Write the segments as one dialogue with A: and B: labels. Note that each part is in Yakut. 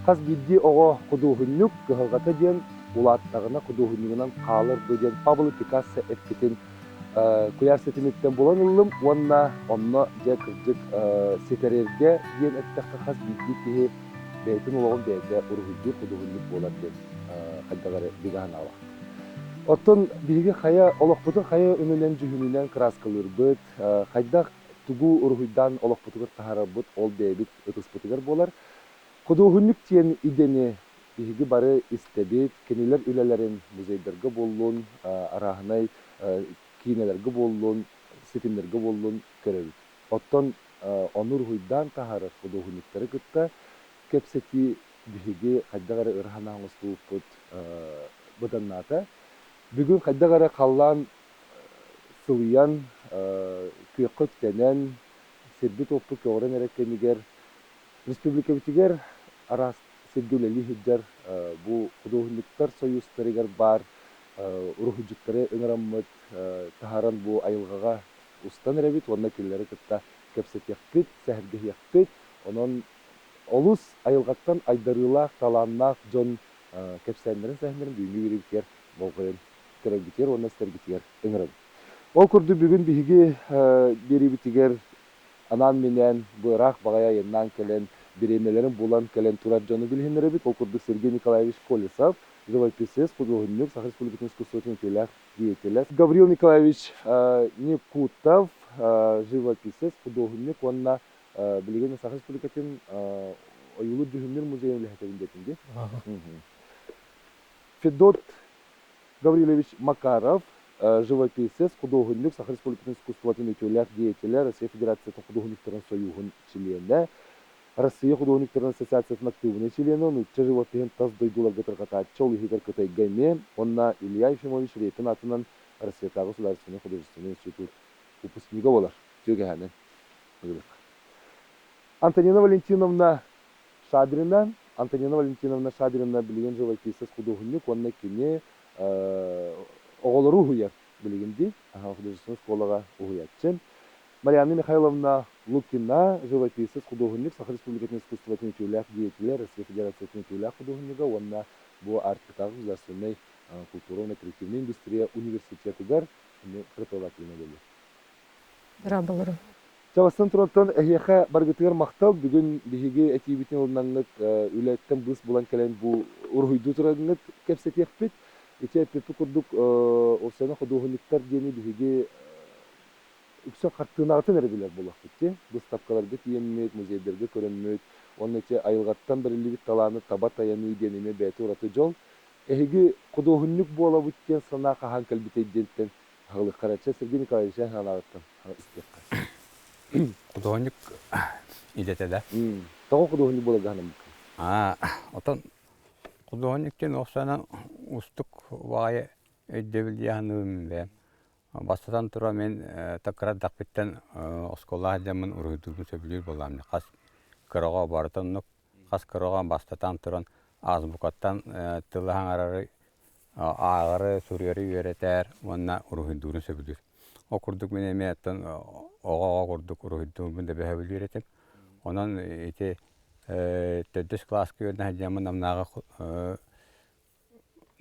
A: Хас биирдии оҕо худуоһунньук кыһалҕата диэн улааттаҕына худуоһунньугунан хаалар дуо диэн Пабло Пикассо эппитин куйаар ситимиттэн булан ыллым уонна онно дьэ кырдьык ситэрэргэ диэн эттэххэ хас биирдии киһи бэйэтин олоҕун бэйэтэ уруһуйдуур худуоһунньук буолар диэн хайдах эрэ бигэ санаалаах. Оттон биһиги хайа олохпутун хайа өҥүнэн дьүһүнүнэн кырааскалыырбыт, хайдах тугу уруһуйдаан олохпутугар таһаарарбыт ол бэйэбит ытыспытыгар буолар. Худуоһунньук диэн идэни биһиги бары истэбит, кинилэр үлэлэрин музейдарга буоллун, арааһынай киинэлэргэ буоллун, ситимнэргэ буоллун көрөбүт. Оттон ону уруһуйдаан таһаарар худуоһунньуктары кытта кэпсэтии биһиги хайдах эрэ ыра санаа оҥостубуппут быданнаата. Бүгүн хайдах эрэ халлаан сылыйан, күөххэ үктэнэн, сирбит-уоппут көҕөрөн эрэр кэмигэр Республикабытыгар араас сиргэ үлэлии сылдьар бу худуоһунньуктар сойуустарыгар баар уруһуйдьуттары ыҥыраммыт таһааран бу айылҕаҕа устан эрэбит уонна кинилэри кытта кэпсэтиэхпит, сэһэргэһиэхпит. Онон олус айылҕаттан айдарыылаах, талааннаах дьон кэпсээннэрин сэһэннэрин бүгүҥҥү биэриибитигэр болҕойон көрөргүтүгэр уонна истэргитигэр ыҥырабыт. Ол курдук бүгүн биһиги биэриибитигэр Анаан-минээн бу ыраах баҕайы айаннаан кэлэн, бириэмэлэрин булан кэлэн турар дьону билиһиннэрэбит. Ол курдук Сергей Николаевич Колесов, живописец, худуоһунньук, Саха Республикатын искусствотын үтүөлээх деятелэ. Гаврил Николаевич Никутов, живописец, худуоһунньук уонна билигин Саха Республикатын ойуулуур-дьүһүннүүр музейын үлэһитэбин диэтим дии. Федот Гаврильевич Макаров, живописец, худуоһунньук, Саха Республикатын искусствотын үтүөлээх деятелэ, Россия Федерациятын худуоһунньуктарын сойууһун чилиэнэ, Россия худуоһунньуктарын ассоциациятын актыыбынай чилиэнэ, нуучча живопиһын тас дойдуларга тарҕатааччы, ол иһигэр Кытайга эмиэ, уонна Илья Ефимович Репин аатынан Россиятааҕы государственнай художественнай институт выпускнига буолар. Үтүө Антонина Валентиновна Шадрина, Антонина Валентиновна Шадрина билигин живописец худуоһунньук уонна кини оҕолору уһуйар билигин дии художественнай школаҕа уһуйааччы. Марианна Михайловна Лукина живописец худуоһунньук, Саха Республикатын искусствотын үтүөлээх деятелэ, Россия Федерациятын үтүөлээх худуоһунньуга уонна бу Арктикатааҕы государственнай культура уонна креативнай индустрия университетыгар преподавателинэн үлэлиир.
B: Дорооболору.
A: Чабастан турантан эһиэхэ баргытыгар махтал. Бүгүн биһиги этиибитин ылынаҥҥыт үлэттэн быыс булан кэлэн бу уруһуйдуу тураҥҥыт кэпсэтиэхпит. Ити эппиппит курдук Урсана худуоһунньуктар диэни биһиги үксэ хартыынаҕытын эрэ билэр буолуохпут дии. Быыстапкаларга тиийэммит, музейдарга көрөммүт уонна ити айылҕаттан бэриллибит талааны таба тайаныы диэн эмиэ бэйэтэ ураты дьол. Эһиги худуоһунньук буолабыт диэн санаа хаһан кэлбитэй диэнтэн Аҕылыххарачча Сергей Николаевич анаҕыттан истиэххэ.
C: Худуоһунньук идэтэ да?
A: Тоҕо худуоһунньук буоларга санаммыккын?
C: Аа, отон худуоһунньук диэн охсонон устук баҕайы өйдөбүл дии саныыбын бэйэм. Бастатан туран мин таккырадахпыттан оскуолаҕа сылдьаммын уруһуйдуурбун сөбүлүүр буоллаҕым. Хас кыраҕа барыта оннук хас кыраҕа бастатан туран азбукаттан тылы хаҥарары ааҕары, суруйары үөрэтэр уонна уруһуйдуурун сөбүлүүр. Ол курдук мин эмиэ оттон оҕо-оҕо курдук уруһуйдуурбун да сөбүлүүр этим. Онон ити төрдүс кылааска үөрэнэ сылдьаммын Намнааҕы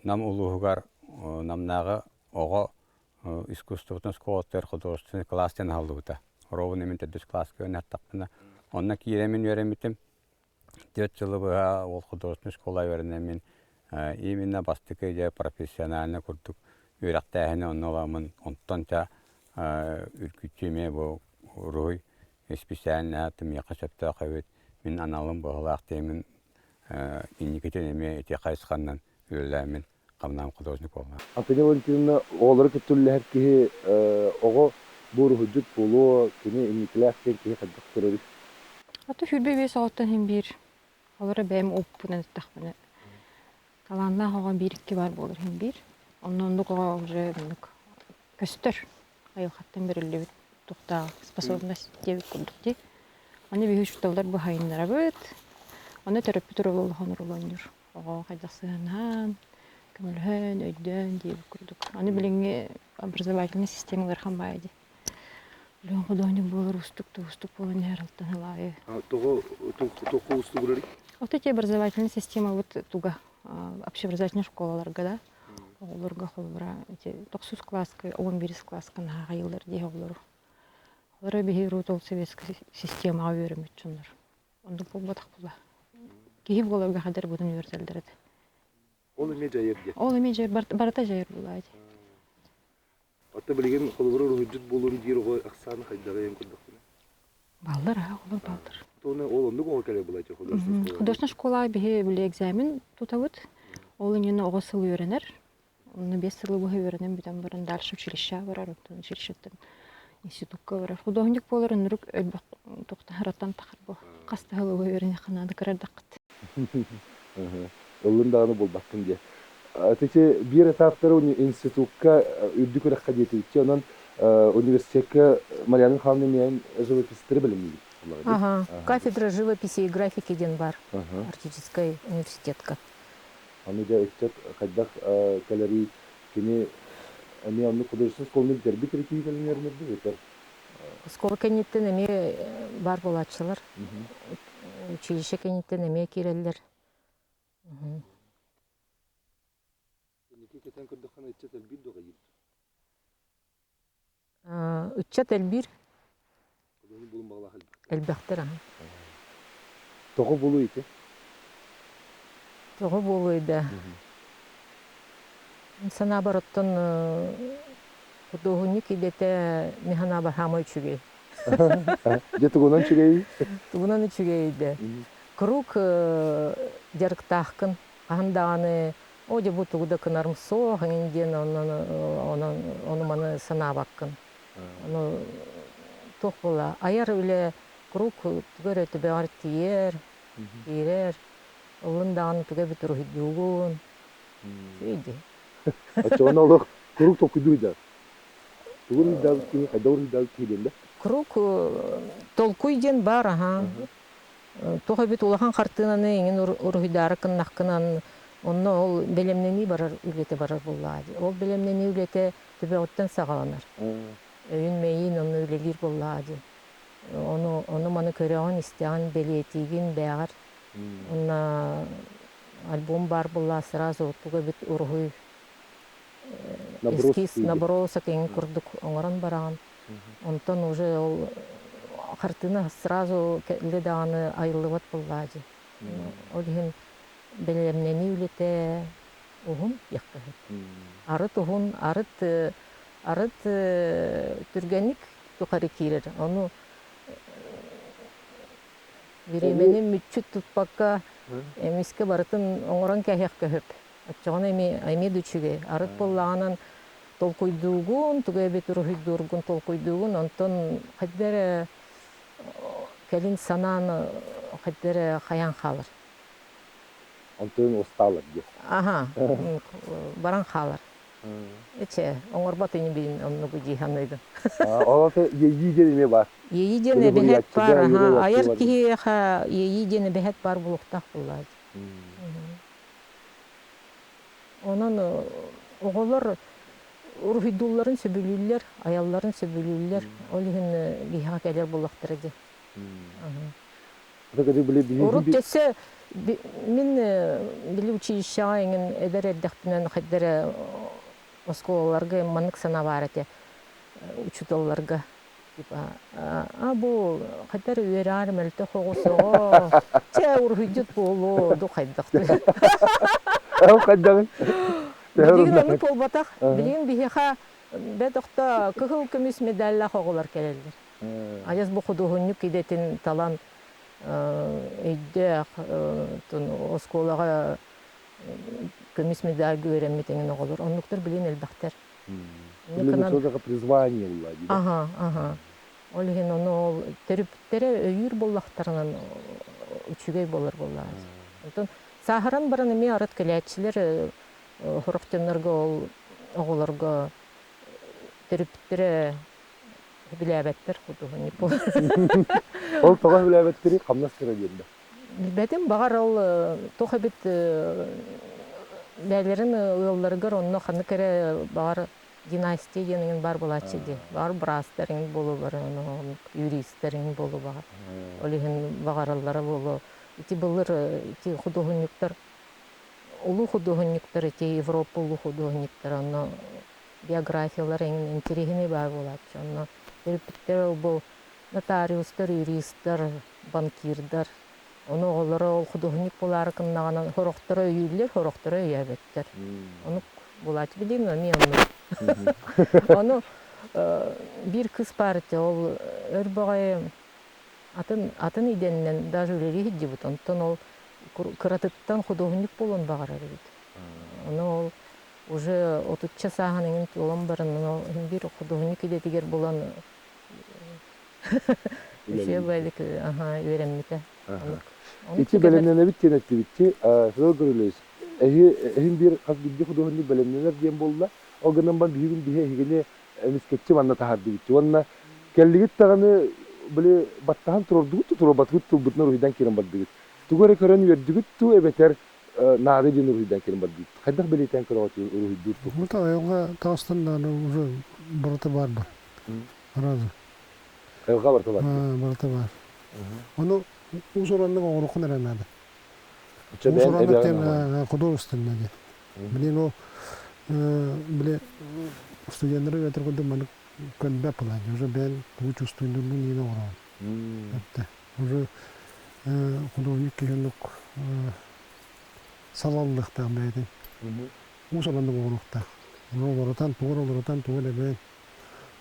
C: Нам улууһугар Намнааҕы оҕо искусствотын оскуолатыгар художественный класс диэн аһыллыбыта. Ровно мин төрдүс кылааска үөрэнэ Онно киирэммин үөрэммитим. Түөрт сылы быһа ол художественный школа үөрэнэммин. Именно бастакы дьэ профессионально курдук үөрэхтээһини онно ыламмын, онтон ча үргүччү эмиэ бу уруһуй исписээлинэһэ миэхэ сөптөөх эбит, мин аналым быһыылаах диэммин инникитин эмиэ ити хайысханнан үлэлээммин хамнаан художник буолла.
A: Антонина Валентиновна оҕолору кытта үлэлэһэр киһи оҕо бу уруһуйдьут буолуо, кини инникилээх диэн киһи хайдах көрөрүй?
B: Аты 25 оҕоттон иһин биир олоро бэйэм оппунан эттэхпинэ талааннаах оҕо биир-икки баар буолар иһин биир. Онно оннук оҕо уже оннук көстөр айылҕаттан бэриллибит туохтаах способность диэбит курдук дии. Аны биһи учууталлар быһайыннарабыт. Аны төрөппүт оруолу улахан оруолу оонньуур. Оҕо хайдах сыһыаннаһан, көмөлөһөн, өйдөөн диэбит курдук. Аны билиҥҥи образовательнай система ыарахан баайа дии. Билигин художник буолар уустук да уустук буолан иһэр алтан сыл аайы.
A: Тоҕо тоҕо уустугурарый?
B: Вот эти образовательная системабыт туга общеобразовательнай школаларга да оҕолорго холобура эти тохсус кылааска 11 кылааска наһаа хайыылар дии оҕолору. Олоро биһи урут ол советскай системаҕа үөрэммит дьоннор. Оннук буолбатах була. Киһи буоларга хадэр бутун үөрэтэллэр этэ.
A: Ол эмиэ дьайар диэн.
B: Ол эмиэ дьайар, барыта дьайар буолаа дии.
A: Оттон билигин холобура уруһуйдьут буолуом диир оҕо ахсаана хайдаҕый эн көрдөххүнэ?
B: Баллар, аа, оҕолор баллар.
A: Туона ол оннук оҕо кэлэр булааччы художественная школа.
B: Художественная школа биһи били экзамен тутабыт. Ол иннинэ оҕо сыл үөрэнэр. Онно 5 сылы быһа үөрэнэн бүтэн баран дальше училищеҕа барар, оттон училищеттан институкка барар. Художник буолар оннук элбэх туохтан тахар бу. Хас да сылы быһа үөрэниэххэ наада кырардаххыт.
A: Ыллын даҕаны булбаккын диye. Ити биир этаптары институкка үрдүк үрэххэ диэтибит. Онон университекка Марьяна Михайловна миэн живопистеры бэлэмниибит.
D: Ага. Кафедра живописи и графики диэн бар. Арктическай университетка.
A: Аны дьэ ыччат хайдах кэлэрий кини эмиэ оннук художественный школаны бүтэрбит эрэ киһи кэлин үөрэнэрбит этэр.
D: Оскуола кэнниттэн эмиэ бар буолааччылар. Училище кэнниттэн эмиэ киирэллэр.
A: Инники кэтэн көрдөххүнэ ыччат элбиир дуо хайыыр?
D: Ыччат элбиир.
A: Художник булун баҕалаах элбэхтэр.
D: Элбэхтэр аһа.
A: Тоҕо буолуой ити?
D: Тоҕо буолуой да? Санаабар оттон худуоһунньук идэтэ мин санаабар хаамай үчүгэй.
A: Дьэ тугунан үчүгэй?
D: Тугунан үчүгэй да? Куруук дьарыктааххын. Хаһан даҕаны оо дьэ бу тугу да гынарым суох эҥин диэн онон онон ону-маны санаабаккын. Ону туох буола айар үлэ куруук тугу эрэ төбөҕөр тиийэр, киирэр. Ыллын даҕаны тугу эбит уруһуйдуугун. Үчүгэй дии.
A: Оччоҕуна олох куруук толкуйдуур да. Тугу уруһуйдаабыт киһи, хайдах уруһуйдаабыт киһи диэн да?
D: Куруук толкуй диэн баар аһаа. Туох эбит улахан хартыынаны эҥин уруһуйдаары гыннаххынан онно ол бэлэмнэнии барар үлэтэ барар буоллаҕа дии. Ол бэлэмнэнии үлэтэ төбөҕүттэн саҕаланар. Өйүн-мэйиин онно үлэлиир буоллаҕа дии. Ону, ону-маны көрөҕүн, истэҕин, бэлиэтиигин бээҕэр. Уонна альбом баар буоллаҕа сразу тугу эбит уруһуй эскиз набросок эҥин курдук оҥорон бараҕын. Онтон уже ол хартыына сразу кэллэ даҕаны айыллыбат буоллаа дии. Ол иһин бэлэмнэнии үлэтэ уһун диэххэ сөп. Арыт уһун, арыт арыт түргэнник тухары киирэр. Ону бириэмэни мүччү туппакка эмискэ барытын оҥорон кээһиэххэ сөп. Оччоҕуна эмиэ эмиэ да үчүгэй. Арыт буоллаҕынан толкуйдуугун, тугу эбит уруһуйдуургун толкуйдуугун, онтон хайда эрэ кэлин санаан хайда эрэ хайаан хаалар.
A: Онтон устаалар диye.
D: Аха, баран хаалар. Эчэ, оҥорбот инибин оннугу дии саныыбын.
A: Ол ата иэйии диэн эмиэ баар.
D: Иэйии диэн эбэһэт баар, аха, айар киһиэхэ иэйии диэн эбэһэт баар буолуохтаах буоллаҕа. Онон оҕолор уруһуйдуулларын сөбүлүүллэр, айалларын сөбүлүүллэр. Ол иһин биһиэхэ кэлэр буоллахтара дии. Урут өссө мин били училищеҕа эҥин эдэр эрдэхпинэ хайда эрэ оскуолаларга маннык санаа баар этэ учууталларга типа а бу хайда эрэ үөрэҕэр мөлтөх оҕус оҕо чэ уруһуйдьут буолуо ду хайдах.
A: Ол хайдаҕый?
D: Билигин оннук буолбатах. Билигин биһиэхэ бэт охто кыһыл көмүс медаллаах оҕолор кэлэллэр. Адьас бу худуоһунньук идэтин талан өйдөөх оскуолаҕа көмүс медальга үөрэммит эҥин оҕолор оннуктар билигин элбэхтэр.
A: Инникынан призвание була дии.
D: Аха, аха. Ол иһин ону ол төрүппүттэрэ өйүүр буоллахтарынан үчүгэй буолар буоллаҕа. Онтон сааһыран баран эмиэ арыт кэлээччилэр сорох дьоннорго ол оҕолорго төрүппүттэрэ сөбүлээбэттэр худуоһунньук буолар.
A: Ол тоҕо сөбүлээбэттэри хамнас кыра диэн да.
D: Билбэтим, баҕар ол туох эбит бэйэлэрин ыалларыгар онно ханнык эрэ баҕар династия диэн эҥин баар буолааччы дии. Баҕар быраастар эҥин буолулар, юристар эҥин буолуо баҕар. Ол иһин баҕараллара буолуо. Ити былыр ити худуоһунньуктар улуу худуоһунньуктар ити Европа улуу худуоһунньуктара онно биографиялар эҥин интэриэһинэй баар буолааччы. Онно төрөппүттэр ол бу нотариустар, юристар, банкирдар. Ону оҕолоро ол худуоһунньук буолаары гыннаҕына сорохторо өйүүллэр, сорохторо өйөөбөттөр. Онук буолааччы билигин эмиэ оннук. Ону биир кыыс баар этэ, ол өр баҕайы атын атын идэннэн даже үлэлии сылдьыбыт. Онтон ол кыратыттан худуоһунньук буолуон баҕарар эбит. Ону ол уже отучча сааһын эҥин туолан баран, ону биир худуоһунньук идэтигэр булан Үчүгэй баайдык үөрэммитэ.
A: Ити бэлэмнэнэбит диэн эттибитти. Федор Гаврильевич, эһи эһин биир хас биирдии худуоһунньук бэлэмнэнэр диэн буолла. Ол гынан баран биһигин биһи эһигини эмискэччи манна таһаардыбыт. Уонна кэллигит даҕаны били баттаһан турордугут ту турбатыгыт тылбытынан уруһуйдан киирэн бардыгыт. Тугу эрэ көрөн үөрдүгүт ту эбэтэр наада диэн уруһуйдан киирэн бардыгыт. Хайдах бэлиэтээн көрөҕүт уруһуйдуур тух?
E: Ну, айылҕа таҕыстан даҕаны уже барыта баар бар. Сразу.
A: Айылҕа барыта бар.
E: Барыта бар. Ону уус-ураннык оҥоруоххун эрэ наада. Уус-ураннык диэн художественный диэн. Блин, ол били студенттары үөрэтэр курдук маннык көнбөт буолааччы. Уже бэйэн тугу чувствуйдурбун иин оҥороҕун. Эттэ. Уже художник киһи оннук салаллыахтаах бэйэтин. Уус-ураннык оҥоруохтаах. Ону олорутан, тугу олорутан, тугу эрэ бэйэн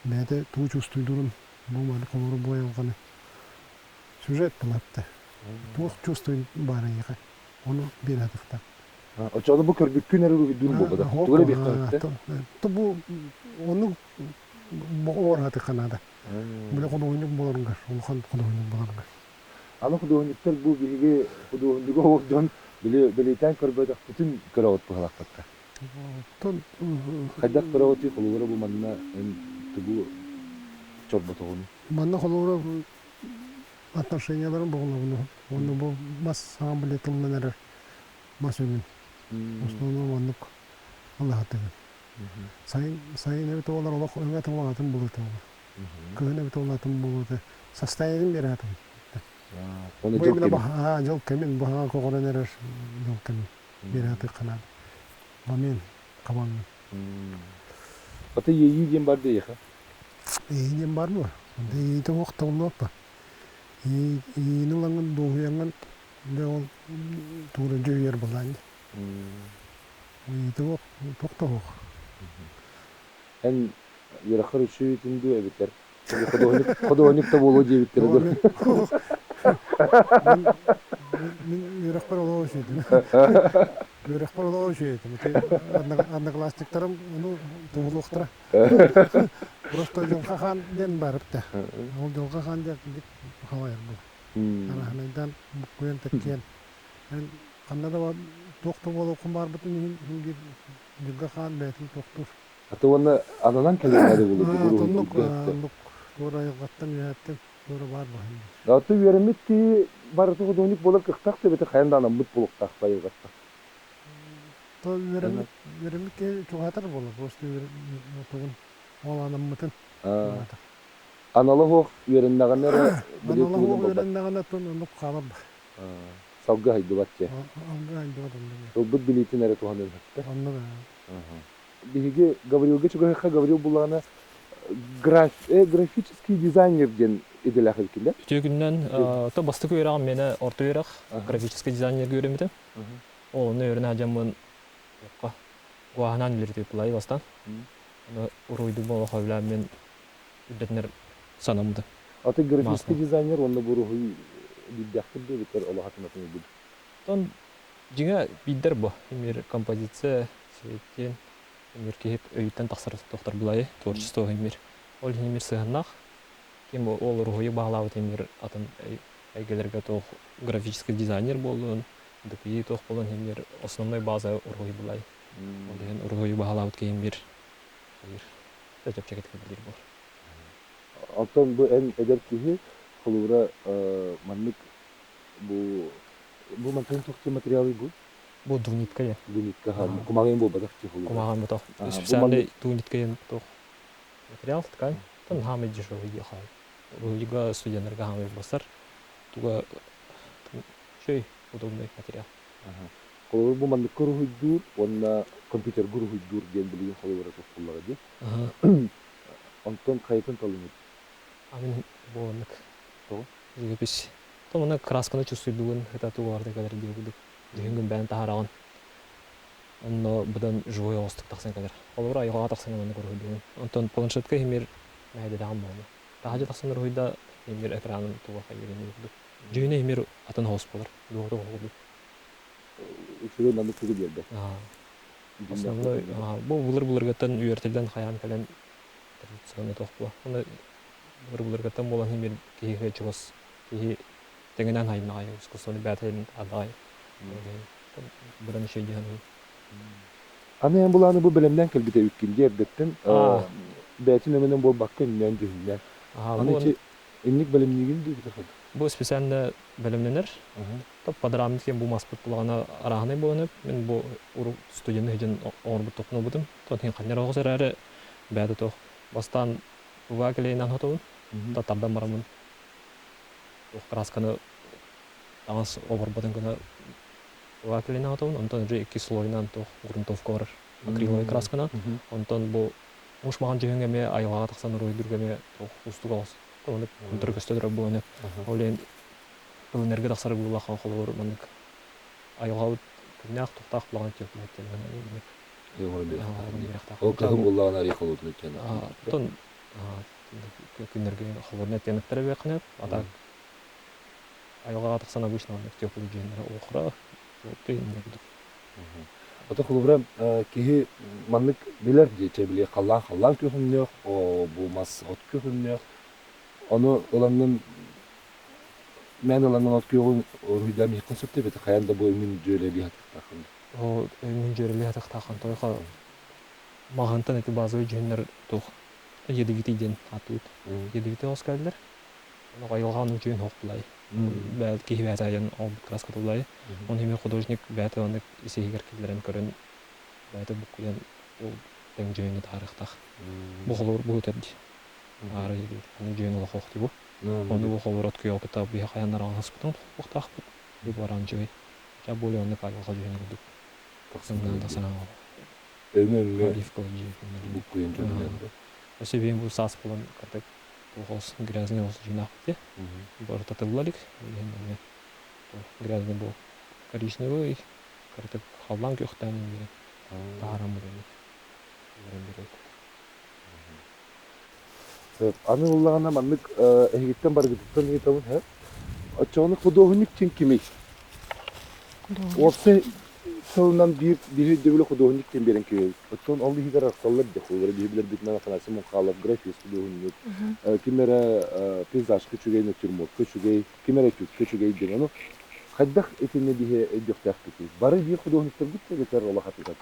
E: бэйэтэ тугу чувствуйдурун бу маны холоро бу айылҕаны сюжет булатта. Туох чувствуй баар эйиэхэ, ону биэрэ сатыахтаах.
A: Оччоҕо бу көрбүккүн эрэ уруһуйдуур буолбатах. Тугу эрэ биэххэ
E: То бу ону оҥоро наада. Били худуоһунньук буоларыгар, улахан худуоһунньук буоларыгар.
A: Аны худуоһунньуктар бу биһиги худуоһунньугу оһох дьон били бэлиэтээн көрбөтөхпүтүн көрөҕүт быһалаахпатта.
E: Оттон
A: Хайдах көрөҕүтүй холобура бу манна эн тугу чорботоҕун?
E: Манна холобура отношенияларын буолабын уонна бу мас саҥа били тылынан эрэр мас өҥүн основном оннук алаһатыгын. Сайын сайын эбит буолар олох өҥө тыллаатын булута буолар. Кыһын эбит буоллатын булута состоянием бератым.
A: Оны
E: Бу
A: дьыл
E: именно
A: кэмин.
E: Дьыл кэмин баһаҕа көҕөрөн эрэр дьыл кэмин бератык ханаад. Момент хабаҥҥын.
A: Ата иэйии диэн бар диэхэ.
E: Иэйии диэн бар дуо? Онто иэйиитэ суох табыллыбат ба. Иэйиини ылаҥҥын дуоһуйаҥҥын дьэ ол тугу дьүһүйэр буоллаҕын дии. Иэйиитэ суох туох да суох.
A: Эн үөрэххэр үчүгүтүн дуу эбэтэр худуоһунньук да буолуо диэбиттэрэ дуу?
E: Мин үөрэхпэр олоҕу үчүгэйтим. Үөрэхпэр олоҕу үчүгэйтим. Одноклассниктарым ону туһулуохтара. Просто Дьылҕа Хаан диэн баар эбитэ. Ол Дьылҕа Хаан диэн халайар буолар. Араһынайдаан буккуйан тэккиэн. Эн ханна да туох да буолуоххун баарбытын иһин биир Дьылҕа Хаан бэйэтин туохтуур.
A: Аты уонна ананан кэлиэҥ буолуо
E: Оннук оннук туора айылҕаттан үөһэттэн туора баар баһын.
A: Аты үөрэммит киһи барыта художник буолар кыахтаах да эбэтэр хайан да анаммыт буолуохтаах айылҕаттан.
E: То үөрэммит үөрэммит киһи чугаһатар буолар просто тугун ол анаммытын чугаһатар.
A: Анала суох үөрэннэҕинэ эрэ били
E: Анала
A: тугунан
E: суох
A: буолбат.
E: үөрэннэҕинэ тун оннук хаалар ба.
A: Салгыы хайдыбат дьэ.
E: Алгы хайдыбат оннук.
A: Ылбыт билиитин эрэ туһанан өттө.
E: Оннук.
A: Биһиги Гаврилга чугаһыахха Гаврил буллаҕына графический дизайнер диэн идэлээх эбиккин да?
F: Үтүө күнүнэн то бастакы үөрэҕим миэнэ орто үөрэх, графический дизайнерга үөрэммитим. Ол онно үөрэнэ сылдьаммын. Туохха гуаһынан үлэлиир бастаан. Аны уруһуйдук олох сөбүлээн мин үрдэтинэр санаммытым.
A: Аты графический дизайнер уонна бу уруһуй биирдээхтэр диэбиттэр олох атын атын өйдөбүл.
F: Оттон дьиҥэ биирдэр бу. Эмир композиция, светин, эмир киһи өйүттэн тахсар тохтор булайы, творчество эмир. Ол иһин эмир сыһаннаах. Ким ол уруһуйу баһылаабыт эмир атын эйгэлэргэ туох графический дизайнер буоллун, ДПИ туох буолан эмир основной база уруһуй булай. Ол иһин уруһуйу баһылаабыт киһи эмир чэпчэкитик билир буолар.
A: Оттон бу эн эдэр киһи холобура маннык бу бу мантан туох материалы бу?
F: Бу двунитка я.
A: Двунитка кумаҕын буолбатах ти холобура.
F: Кумаҕын ботох. Специальный двунитка туох материал ткань. Тон хаамай дешевый диэхэ. Уруһуйга студеннарга хаамай басар. Туга чөй удобный материал.
A: Холобур бу манныкка уруһуйдуур уонна компьютерга уруһуйдуур диэн билигин холобура суох буоллаҕа дии. Онтон хайатын талыҥыт?
F: А мин бу оннук.
A: Тоҕо?
F: Живопись. Том аны красканы чувствуйдугун это тугу кэлэр дии курдук. Дьүһүнгүн бэйэн таһараҕын. Онно быдан живой оҕустук тахсан кэлэр. Холобур айылҕаҕа тахсан маннык уруһуйдугун. Онтон планшетка химир мэһэйдэтэҕин буолуо. Таһырдьа тахсан уруһуйда химир экранын туга хайыырын курдук. Дьүһүнэ химир атын оҕус буолар. Дуота курдук.
A: Үчүгэй маннык тугу биэрбэт.
F: Основной бу былыр-былыргыттан үөртэллэн хайаан кэлэн традиционно туох буо. Оны былыр-былыргыттан буолан химир киһигэ чугас киһи тэҥинэн хайнаҕай искусствоны бээтин адаҕай. Быдан үчүгэй дии саныыбын.
A: Аны эн былааны бу бэлэмнээн кэлбитэ үккин дии эрдэттэн бэйэтин өҥөнөн буолбакка үннээн дьүһүннээн. Аны ити инник бэлэмниигин дии битэ
F: Бу специально бэлэмнэнэр. Подрамник диэн бу маспыт булаҕына арааһынай буолан мин бу студенты сылдьан оҥорбут тохнобутум. Тон ханньар оҕус эрээри бэйэтэ туох бастаан ПВА клейинэн хотобун, тардан бараммын туох красканы таҥас оборботун гына ПВА клейинэн хотобун, онтон уже икки слойунан туох грунтовка барар акриловый красканан. Онтон бу муш маҕан дьүһүҥ эмиэ айылҕаҕа тахсан уруһуйдуурга эмиэ туох уустук оҕус. Оннук көнтөрө көстө турар буолан ол иһин ылынарга тахсар буоллахха холобур маннык айылҕабыт күннээх тухтаах булаҕын теплый
A: Ол кыһын буллаҕына арый холодный
F: Оттон күннэргэ холодный оттенок бэххинэ, а так айылҕаҕа тахсан обычно маннык теплый дьиэннэрэ охра, желтый курдук.
A: Ото холобура киһи маннык билэр дии, били халлаан халлаан күөхүннээх, бу мас от күөхүннээх. Ону ылаҥҥын Мэн ылаҥҥын от күөҕүн уруһуйдаан иһиэххин сөп эбит, хайаан да бу өҥүн дьүөрэлии сатыахтааххын.
F: Ол өҥүн дьүөрэлии сатыахтааххын. Тойхо маҕантан ити базовый дьүһүннэр туох ядовитый диэн ааттыыбыт. Ядовитый оҕус кэллэр. Ону айылҕаҕын үчүгүн суох булай. Бэйэ киһи бэйэтэ айан оҥорбут краската булай. Оны эмиэ художник бэйэтэ оннук ис-иһигэр киллэрэн көрөн бэйэтэ буккуйан ол тэҥ дьүһүҥҥэ таһаарыахтаах. Бу холобур бу өтөр дии. Аара аны дьүһүн олох ох дии бу. Ону бу холобур от күөҕү кытта биһи хайаан араҥаспытын холбуохтаахпыт. Бу оранжевый. Хотя более оннук айылҕа дьүһүнэ курдук. Тахсан
A: Өҥө-өҥө буккуйан дьүһүнэн да.
F: Өссө биһин бу саас буолан кырдык туох грязный олус дьүһүнээх Барыта тылла илик. Ол иһин грязный бу коричневый, кырдык халлаан күөхтээн биэрэн таһааран биэрэн биэрэн
A: Сөп. Аны ыллаҕына маннык эһигиттэн барыгытыттан ыйытабын һэ. Оччоҕуна худуоһунньук дьиҥ кимий? Уопсай тылынан биир биир өйдөбүлү худуоһунньук диэн биэрэн кэбиһэбит. Оттон ол иһигэр арахсаллар дии. Холобура биһи билэрбитинэн Афанасий Мунхалов графист худуоһунньук, ким эрэ пейзажка үчүгэй, натюрмортка үчүгэй, ким эрэ этюдка үчүгэй диэн. Ону хайдах итиннэ биһи өйдүөхтээхпитий? Бары биир худуоһунньуктарбыт эбэтэр олох атыгар?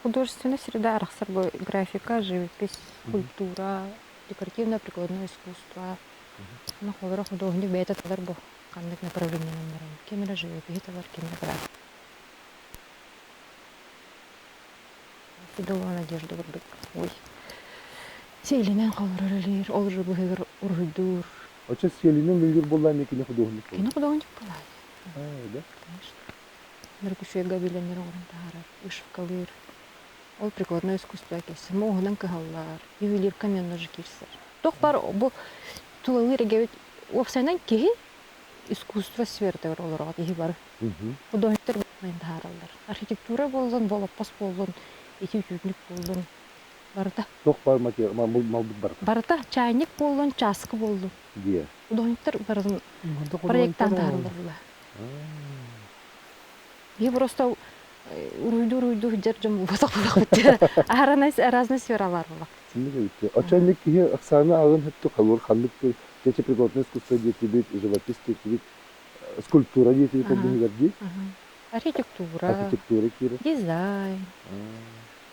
B: Художественная среда арахсар бу графика, живопись, культура, декоративно-прикладное искусство. Ну, холоро художник бэйэтэ талар бу ханнык направлениенан баран. Ким эрэ живопиһи талар, ким эрэ графика. Федулова Надежда курдук. Ой. Сиэлинэн холорор үлэлиир, ол уже быһыгар уруһуйдуур.
A: Оччо сиэлинэн үлэлиир буоллаҕына эмиэ кини худуоһунньук буолар.
B: Кини худуоһунньук буолар.
A: Аа, да?
B: Конечно. Мөркүчүөгэ билэннэр оҥорон таһаарар, вышивкалыыр. Ол прикладное искусство кэлсэ муоһунан кыһаллар, ювелирка тоже киирсэр. Туох баар бу тулалыыр эгэбит уопсайынан киһи искусство сфератыгар олороҕут иһи бары. Художниктар айан таһаараллар. Архитектура буоллун, болоппос буоллун, ити үтүрүнүк буоллун, барыта.
A: Туох баар малбыт барыта?
B: Барыта чайник буоллун, чааскы буоллун.
A: Дие.
B: Художниктар барытын проекттаан таһаараллар була. Биһи просто уруйду-уруйду сылдьар дьон буолбатах буоллахпыт. Разные сфералар буоллахпыт.
A: Оччоонньук киһи Оксана аҕын хөттү халур ханнык чече прикладной искусство диэтибит, живопись диэтибит, скульптура диэтибит быһыгар дии.
B: Архитектура,
A: Архитектура киирэр.
B: Дизайн.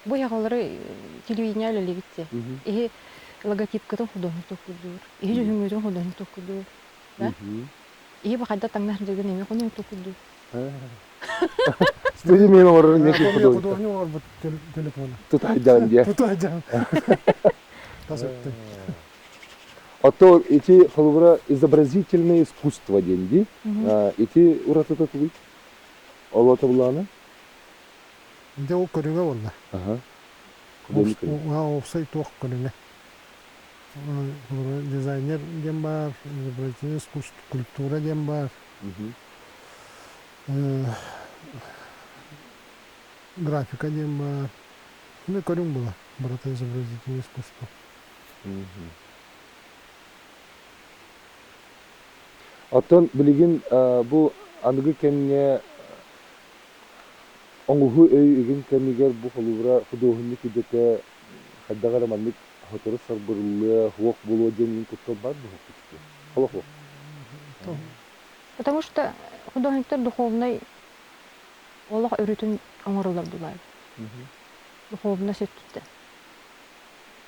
B: Бу яҕалары телевидение үлэлиибит Иһи логотипкытын художник токкудуур, иһи дьүһүҥҥүтүн художник токкудуур. Да? Иһи бу хайда таҥнар дьыгын эмиэ художник токкудуур.
A: Студия мен оҥорор некий художник.
E: Художник оҥорбут телефона.
A: Тутайдаан диye.
E: Тутайдаан. Тас өттүн.
A: Ото ити холобура изобразительное искусство диэн дии. Ити уратыта тугуй? Олото булаана?
E: Дьэ ол көрүҥэ буолла.
A: Аха.
E: Уопсай туох көрүҥэ. Дизайнер диэн баар, изобразительное искусство, культура диэн баар. Графика диэн баар. Эмиэ көрүҥ була, барыта изобразительное искусство.
A: Оттон билигин бу аныгы кэмҥэ оҥоһуу өй игин кэмигэр бу холобура худуоһунньук идэтэ хайдах эрэ маннык сотору сарбырыллыа, суох буолуо диэн мин куттал баар буолуохпут. Олох суох.
B: Потому что художниктар духовнай олох өрүтүн оҥороллор булаай. Духовность өттүттэн.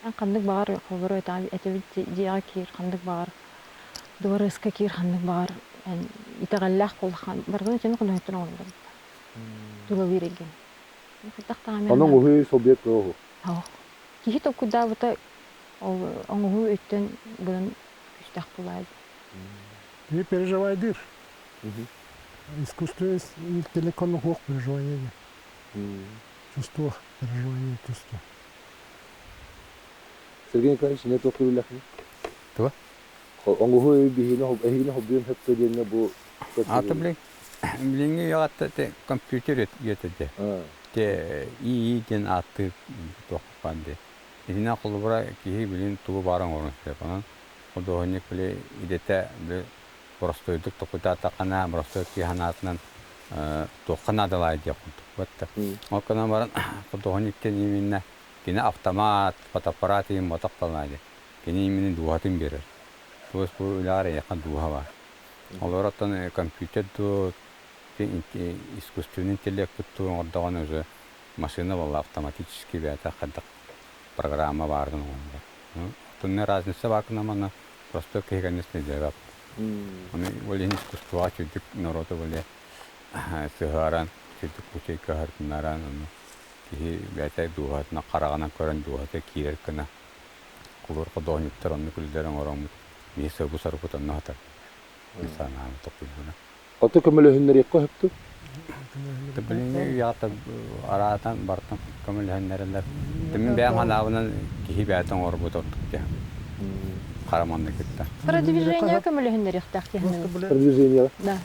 B: Эн ханнык баҕар холобура этэбит дьиэҕэ киир, ханнык баҕар дыбарыаска киир, ханнык баҕар эн итэҕэллээх буоллаххына барытын итини художниктар оҥороллор. Тулалыыр эйгэни. Хайдах даҕаны
A: Онон уһуй солбуйар кыаҕа
B: Суох. Киһи толкуйдаабыта ол оҥоһуу өттөн быдан күүстээх буолаайы.
E: Киһи переживайдыыр. Искусственный интеллект суох переживание Чувство, переживание, чувство.
A: Сергей Николаевич, не туох күлүлэхин?
C: Туга?
A: Оҥоһуу биһиини эһигини холбуйан сөптө диэнне бу
C: Ата билин билиҥҥи үйэҕэ те компьютер үйэтэ те ИИ диэн ааттыыр туох баар дии. Итинэн холобура киһи билин тугу баар оҥорон сөп. Онон худуоһунньук били идэтэ били боростуойдук толкуйдаатаххына, боростуой киһи санаатынан туохха наадалаай диэх курдук. Батта. Ол гынан баран худуоһунньук диэн именно кини автомат, фотоаппарат иһин мотох балаайы. Кини именно дууһатын биэрэр. Туос бу үлэҕэр эйиэхэ дууһа баар. Олор оттон компьютер дуу, искусственный интеллект дуу оҥордоҕуна уже машина буолла автоматически бэйэтэ хайдах программа баарын оҥорор. Оттон разница баар гынан манна просто киһи конечно өйдөөбөт. Аны ол иһин искусствоҕа чүдүк народу более сыһыаран, чүдүк кучай кыһартынаран, ону киһи бэйэтэ дууһатынан хараҕынан көрөн дууһата киирэр гына кулуур худуоһунньуктар оннук үлэлэр оҥороммут биир сылгы-сорукут онно сытар. Мин санаам токуйбуна.
A: Ото көмөлөһүннэриэххэ сөптү?
C: Билиҥҥи үйэҕэ араатан бартан көмөлөһүннэрэллэр. Мин бэйэм санаабынан киһи бэйэтэ оҥорбут ордук диэн. Хара манна кытта.
B: Продвижение көмөлөһүннэриэхтээх диэн.
A: Продвижение.
B: Да.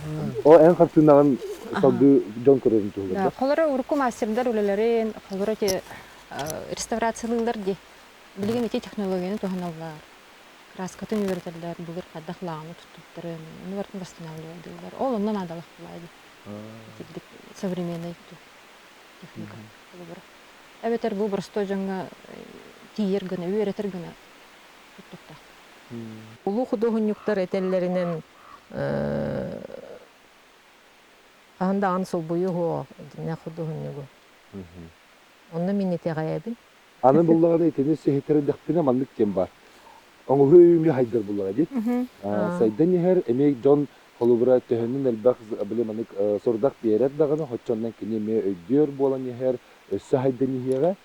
A: О эн хартыынаҕын салгыы дьон көрөрүн туһугар.
B: Да, холоро урукку мастердар үлэлэрин, холоро те реставрациялыыллар дии. Билигин ити технологияны туһаналлар. Краскатын үөрэтэллэр, былыр хайдах лааҕыны туттубуттарын, ону барытын восстанавливайдыыллар. Ол онно наадалаах буолаа дии. Итирдик современный техника холобура. Эбэтэр бу боростуой дьоҥҥо тиийэр гына, үөрэтэр гына туттуохтаах.
D: Улуу худуоһунньуктар этэллэринэн хаһан даҕаны солбуйуу суох дьиҥнээх худуоһунньугу. Онно мин итэҕэйэбин.
A: Аны буллаҕына итини сиһитэрдэхпинэ маннык диэн баар. Оҥоһуу өйүмү хайдар буллаҕа дии. Сайдан иһэр эмиэ дьон холобура төһөнөн элбэх били маннык сорудах биэрэр даҕаны хоччоннон кини эмиэ өйдүөр буолан иһэр, өссө хайдан иһиэҕэ.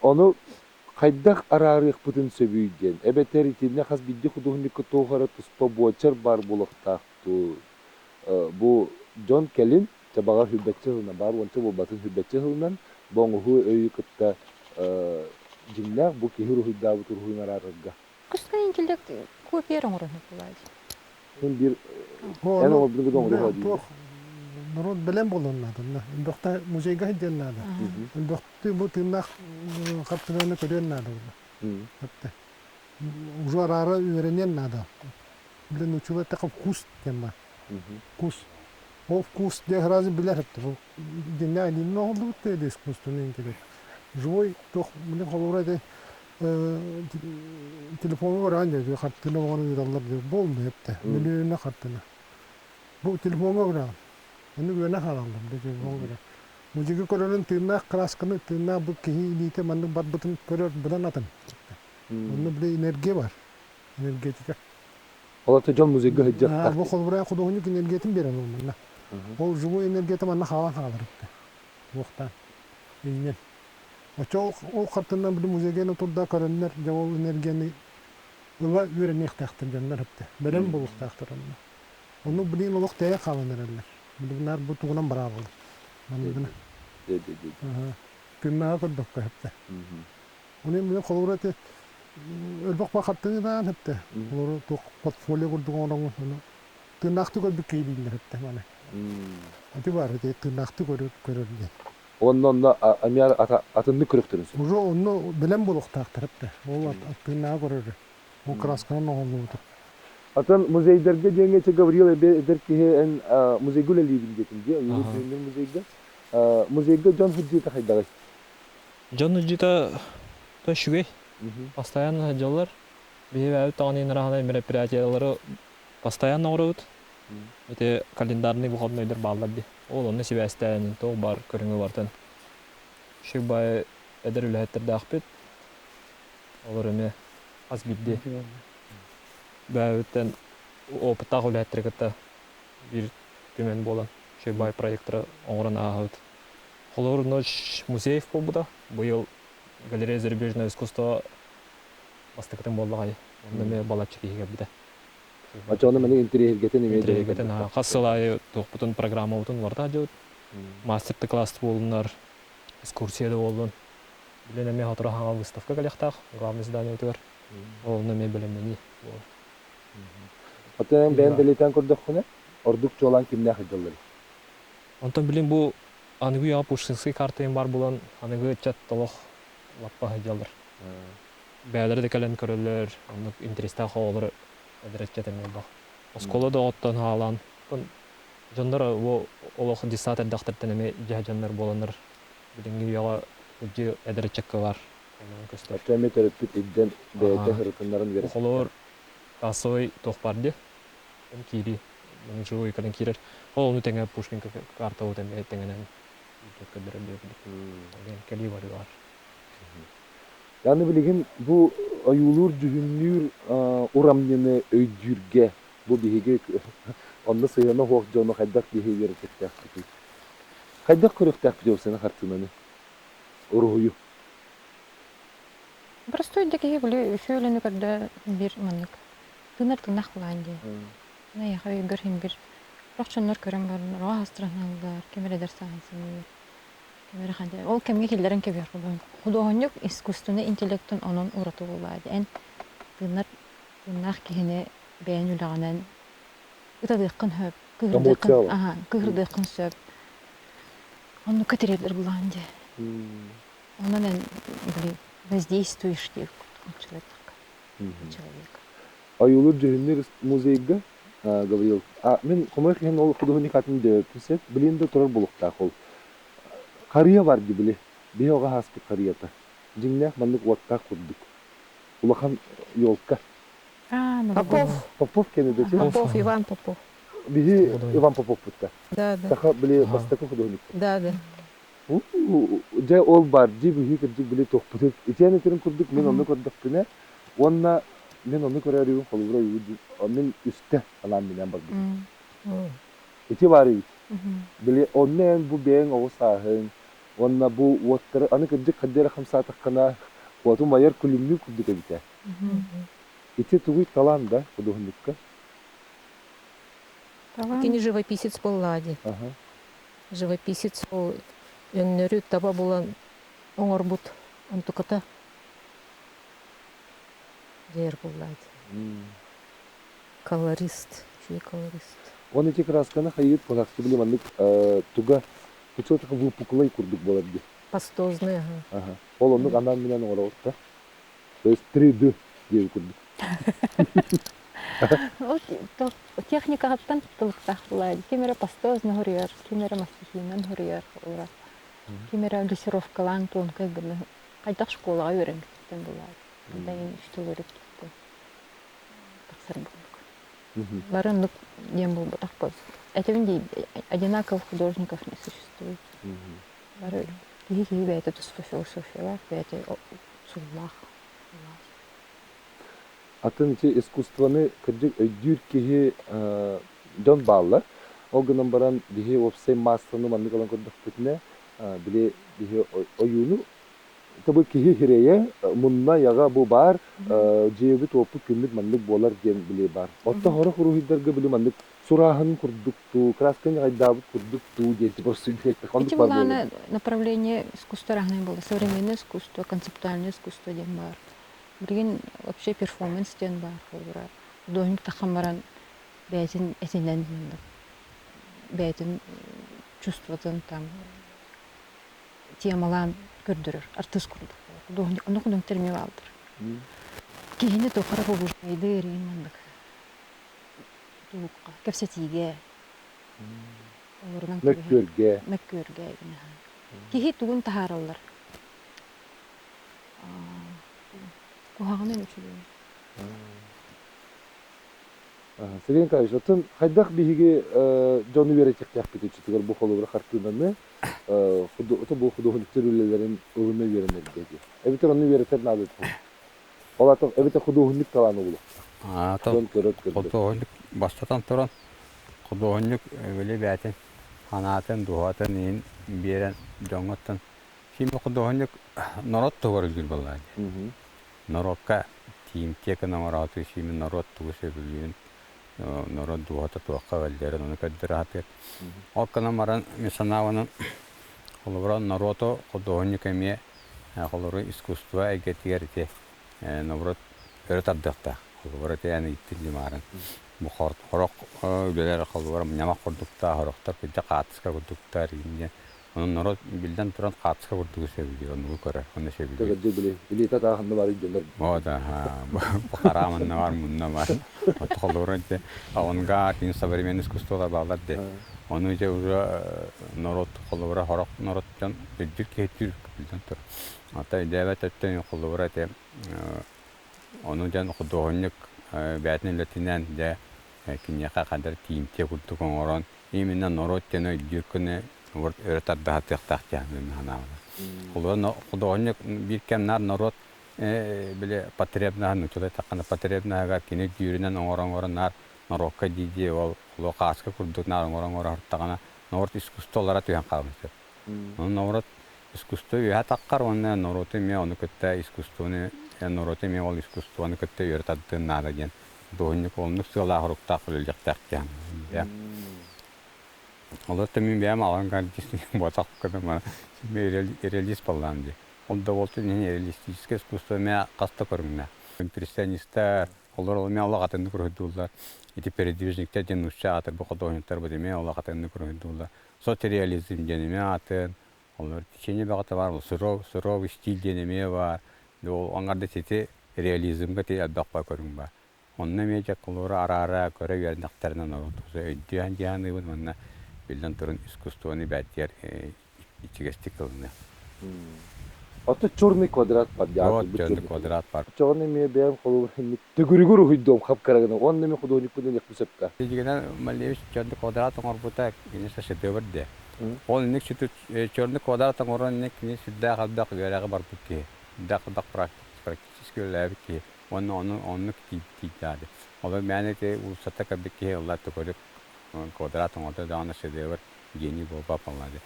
A: Ону хайдах араарыахпытын сөбүй диэн. Эбэтэр итиннэ хас биирдии худуоһунньукка туох эрэ туспа буочар баар буолуохтаах дуу. Бу дьон кэлин чэ баҕар сүүрбэччэ сылынан баар уонча буолбатын сүүрбэччэ сылынан бу оҥоһуу өйү кытта дьиҥнээх бу киһи уруһуйдаабыт уруһуйун араарарга.
B: Искусственный интеллект копия оҥорон булаайы.
A: Мин биир эн оҥорбутун оҥоруо диир.
E: Норуот бэлэм буолуон наада. Элбэхтэ музейга сылдьыан наада. Элбэхтэ бу тыыннаах хартыынаны көрүөн наада. Уже араара үөрэниэн наада. Блин, учула это вкус диэн бар. Вкус. Ол вкус диэн сразу билэр бу динне айнинна оҥордубут да искусственный интеллект. Живой туох блин холобура это телефоҥҥа көрөҕүн дии хартыына оҥорон ыыталлар дии буолла эптэ мөлүйүөнэ хартыына. Бу телефоҥҥа көрөҕүн. Ону үөнэ хаалаллар бу телефоҥҥа көрөҕүн. Музыка көрөрүн тыыннаах красканы тыыннаах бу киһи илиитэ маннык барбытын көрөр быдан атын. Онно били энергия бар. Энергетика.
A: Ол ата дьон музейга сылдьыахтаах.
E: Бу холобура худуоһунньук энергиятын биэрэн ол манна. Ол живой энергията манна хаалан хаалар эбит. Туохтаан. Инньэн. Оччо ол хартынан били музейга турда көрөннөр дьэ ол энергияны ыла үөрэниэхтээхтэр дьоннор эптэ. Бэлэм буолуохтаахтар онно. Ону билигин олох тэйэ хаалан эрэллэр. Билигин бу тугунан бараабалар. Манныгына. Тыыннааҕы көрбөккө эптэ. Оны мен холобура ити өлбөх бахаттыҥынаан эптэ. Олору туох портфолио курдук оҥороҥун ону тыыннаахтык көрбүт киһи дииллэр эптэ маны. Ити баар ити тыыннаахтык көрөр көрөр диэн.
A: Онно онно эмиэ атыннык көрүөхтэрин сөп.
E: Уже онно бэлэм буолуохтаахтар эптэ. Ол тыыннааҕы көрөрү. Ол красканан оҥоһуллубута.
A: Атын музейдарга диэҥҥэ ити Гаврил эдэр киһи эн музейга үлэлиибин диэтин дии, Ойууру Күһүҥҥү музейга. Музейга дьон сылдьыыта хайдаҕый?
F: Дьон сылдьыыта үчүгэй. Постоянно сылдьаллар. Биһиги бэйэбит даҕаны ыраахынай мероприятиелары постоянно оҥоробут. Ити календарный выходнойдар бааллар дии. Ол онно сибээстээн туох баар көрүҥү барытын үчүгэй баайы эдэр үлэһиттэрдээхпит. Олор эмиэ хас биирдии бэйэбиттэн опыттаах үлэһиттэри кытта биир түмэн буолан үчүгэй баай проектары оҥорон ааһабыт. Холобур, Ночь музеев буолбута. Быйыл галерея зарубежного искусства бастакытын буоллаҕай. Онно эмиэ балачча киһи кэлбитэ.
A: Оччоҕуна маны интэриэһиргэтэн эмиэ
F: Интэриэһиргэтэн хас сыл аайы туохпутун программабытын уларыта сылдьабыт. Мастер-класс буоллуннар, экскурсия да буоллун. Билин эмиэ сотору хаҥа выставка кэлиэхтээх главное зданиебытыгар. Ол онно эмиэ бэлэмнэнии буолар.
A: Оттон бэйэм бэлиэтээн көрдөххүнэ, ордук чуолаан кимнээх сылдьалларый?
F: Онтон билин бу аныгы үйэҕэ Пушкинскай картайын баар буолан, аныгы ыччат олох лаппа сылдьаллар. Бэйэлэрэ да кэлэн көрөллөр, оннук интэриэстээх оҕолор эдэр ыччат эмиэ элбэх. Оскуола да оҕоттон хаалаан, дьоннор бу олох детсад эрдэхтэриттэн эмиэ дьиэ дьоннор буоланнар билиҥҥи үйэҕэ кырдьыы эдэр ыччакка баар көстөр.
A: Оччо эмиэ төрөппүт ирдэн бэйэтэ ырытыннаран үөрэппиттэр.
F: Холобур, кассовый туох баар дии, киирии, живой кэлэн киирэр. Ол ону тэҥэ Пушкин картабыт эмиэ тэҥинэн көрдөрөр диэбит. Кэлии барыы баар.
A: Аны билигин бу ойуулуур-дьүһүннүүр урамньыны өйдүүргэ бу биһиги онно сыһыана суох дьону хайдах биһиги үөрэтиэхтээхпитий? Хайдах көрүөхтээхпитий ол сана хартыынаны, уруһуйу?
B: Простой да киһи били үчүгэй көрдө биир маннык тыынар тыыннаах былаан дии. Эйиэхэ өйгөр иһин бир рохчоннор көрөн баран роҕо астраналлар, ким эрэ эдэр сааһын саныыр, ким эрэ ханна ол кэмҥэ киллэрэн кэбиһэр худуоһунньук искусственный интеллектын онон ураты буоллаҕа дии. Эн тыынар тыыннаах киһини бэйэн үлэҕинэн ыталыаххын сөп, кыыһырдыаххын, аха, кыыһырдыаххын сөп. Оннукка тириэрдэр булаан дии. Онон эн били воздействуешь диир человека. Человек.
A: Ойуулуур дьүһүннүүр музейга Гаврил, а мин хомойуох иһин ол художник атын дөйөппүн сөп, билин да турар булуктаах ол. Харыйа бар дии били, биһи оҕо ааспыт харыйата. Дьиҥнээх маннык уоттаах курдук. Улахан елка.
D: Попов.
A: Попов кэнэ да
D: Попов, Иван Попов.
A: Биһи Иван Поповпут да.
D: Да, да.
A: Саха били бастакы художник.
D: Да, да.
A: Дьэ ол бар дии биһи кырдьык били туохпутун итиэн этэрин курдук мин онну көрдөхпүнэ уонна мин онну көрөөрүбүн холобура мин үстэ анаан минээн барбытым. Ити баар эбит. Били онно эн бу бэйэҥ оҕо сааһыҥ уонна бу уоттары аны кырдьык ханна эрэ хамсаатаххына уотум айар күлүмнүү курдук эбитэ. Ити тугуй талаан да худуоһунньукка?
D: Кини живописец буоллаҕа дии. Живописец ол өҥнөрү таба булан оҥорбут онтуката дьайар буоллаҕа дии. Колорист, үчүгэй колорист.
A: Уонна ити красканы хайыыр куһаҕы били маннык туга кучуотака выпуклай курдук буолар дии.
D: Пастозный, ага.
A: Ага. Ол оннук анаан минэн оҥоробут да. То есть 3D диэби курдук.
B: Ол техникаҕыттан тутулуктаах буолаа. Ким эрэ пастозно хоруйар, ким эрэ мастихинан хоруйар, ким эрэ дрессировкалаан тонкай гына хайдах школаҕа үөрэммититтэн буолаа. Дайын үс тыл өрүттүттэн тахсар буолук. Бары оннук диэн буолбатах буол. Этэбин дии, одинаковых художников не существует. Бары киһи киһи бэйэтэ туспа философиялаах, бэйэтэ суллаах.
A: Атын ити искусствоны кырдьык өйдүүр киһи дьон бааллар. Ол гынан баран биһи уопсай маассаны маннык ылан көрдөхпүтүнэ, били биһи ойууну Тобу киһи хирэйэ, мунна яга бу баар, дьиэбит-уоппут күммүт маннык буолар диэн били баар. Отто хорох уруһуйдарга били маннык сурааһын курдук туу, краска ньаҕайдаабыт курдук туу диэн типа
B: Эти былааны направление искусства разные было. Современное искусство, концептуальное искусство диэн баар. Билигин вообще перформанс диэн баар. Холобура, художник таххан баран бэйэтин этинэн бэйэтин чувствотын там темалаан көрдөрөр артыыс курдук художник онно художниктар эмиэ бааллар киһини туохха побуждайдыыр иин маннык тулукка кэпсэтиигэ олорунан
A: мөккүөргэ
B: мөккүөргэ киһи тугун таһаараллар куһаҕанын үчүгэйин.
A: Сергей Николаевич, оттон хайдах биһиги дьону үөрэтиэхтээхпит үчүтүгэр бу холобура хартыынаны бу худуоһунньуктар үлэлэрин ылына үөрэнэргэ диye. Эбэтэр ону үөрэтэр наада Ол ата эбэтэр худуоһунньук талааны булуохтаах. Дьон көрөр көрбөт.
C: Худуоһунньук бастатан туран худуоһунньук били бэйэтин санаатын, дууһатын иһин биэрэн дьоҥҥоттон син худуоһунньук норуот туһугар үлэлиир буоллаҕа дии. Норуокка тиийимтиэ гына оҥорооту сиимин норуот тугу сөбүлүүрүн, норуот дууһата туохха ыалдьарын ону көрдөрө сатыыр. Ол гынан баран мин санаабынан холобура норуоту худуоһунньук эмиэ холобура искусство эйгэтигэр ити норуот өрө тардыахтаах. Холобура ити эн ыйыттын дьимаарын бу сорох үлэлэр холобура ньамах курдуктаах, сорохтор кырдьык хаартыска курдуктар диэн. Онон норуот биллэн туран хаартыска курдугу сөбүлүүр, оннугу көрөр, онно сөбүлүүр.
A: Кырдьык били илиитэ тааһынна бар дьоннор.
C: Вот, хараам анна бар, мунна бар. Холобура ити авангард, современный искусстволар бааллар де. Ону дьэ уже народ холобура хорох народ дьон өйдүүр киһи биллэн турар. Ата өйдөөбөт өттөн холобура ити ону дьон худуоһунньук бэйэтин үлэтинэн дьэ киниэхэ хандар тиийимтиэ курдук оҥорон именно норуот диэн өйдүүр күнү өрө тардаһатыахтаах диэн санаабына. Худуоһунньук биир кэмнээр норуот били потребнаһа нууччалыы эттэххинэ потребнаһыгар кини дүүрүнэн оҥорон-оҥорон наар норуокка дии-дии ол хааска курдук наар оҥорон-оҥоро сырыттаҕына норуот искусстволара түһэн хаалыан сөп. Онон норуот искусство үөһэ таххар уонна норуоту эмиэ ону кытта искусствоны норуоту эмиэ ол искусствоны кытта үөрэ тардыан наада диэн худуоһунньук оннук сыалаах-соруктаах үлэлиэхтээх диэн. Олортон мин бэйэм авангардист буотах гына реалист буоллаҕым дии. Ол да буолтун иһин реалистическое искусство эмиэ хас да көрүҥнээх. Импрессионистар, олор ол эмиэ олох атыннык уруһуйдууллар. Ити передвижниктэр диэн нуучча аатырбыт художниктарбыт эмиэ олох атыннык уруһуйдууллар. Соцреализм диэн эмиэ атын. Олор течение бөҕөтө баар, суровый стиль диэн эмиэ баар. Ол аҥардас ити реализмга ти элбэх көрүҥ баар. Онно эмиэ дьэ холобура араара көрө үөрэннэхтэринэ норуот өйдүөн дьаһаныыбын уонна биллэн туран искусствоны бээтигэр ичигэстик ылыныа.
A: Ото черный квадрат бар
C: Вот черный квадрат бар.
A: Оччоҕуна эмиэ бэйэм холобур төгүрүгүр уһуйдуом хап-кыра гына уонна эмиэ художникпын диэхпин сөпкө.
C: Дигинэн Малевич черный квадрат оҥорбута конечно шедевр де. Ол инник черный квадрат оҥорон инник кини сүрдээх элбэх үөрэҕи барбыт киһи. Сүрдээх элбэх практически үлэлээбит киһи. Уонна ону оннук тиийдээди. Олор мээнэ ити уулуссата кэлбит киһи ылла төгүрүк квадрат оҥордо даҕаны шедевр гений буолбат буолла дии.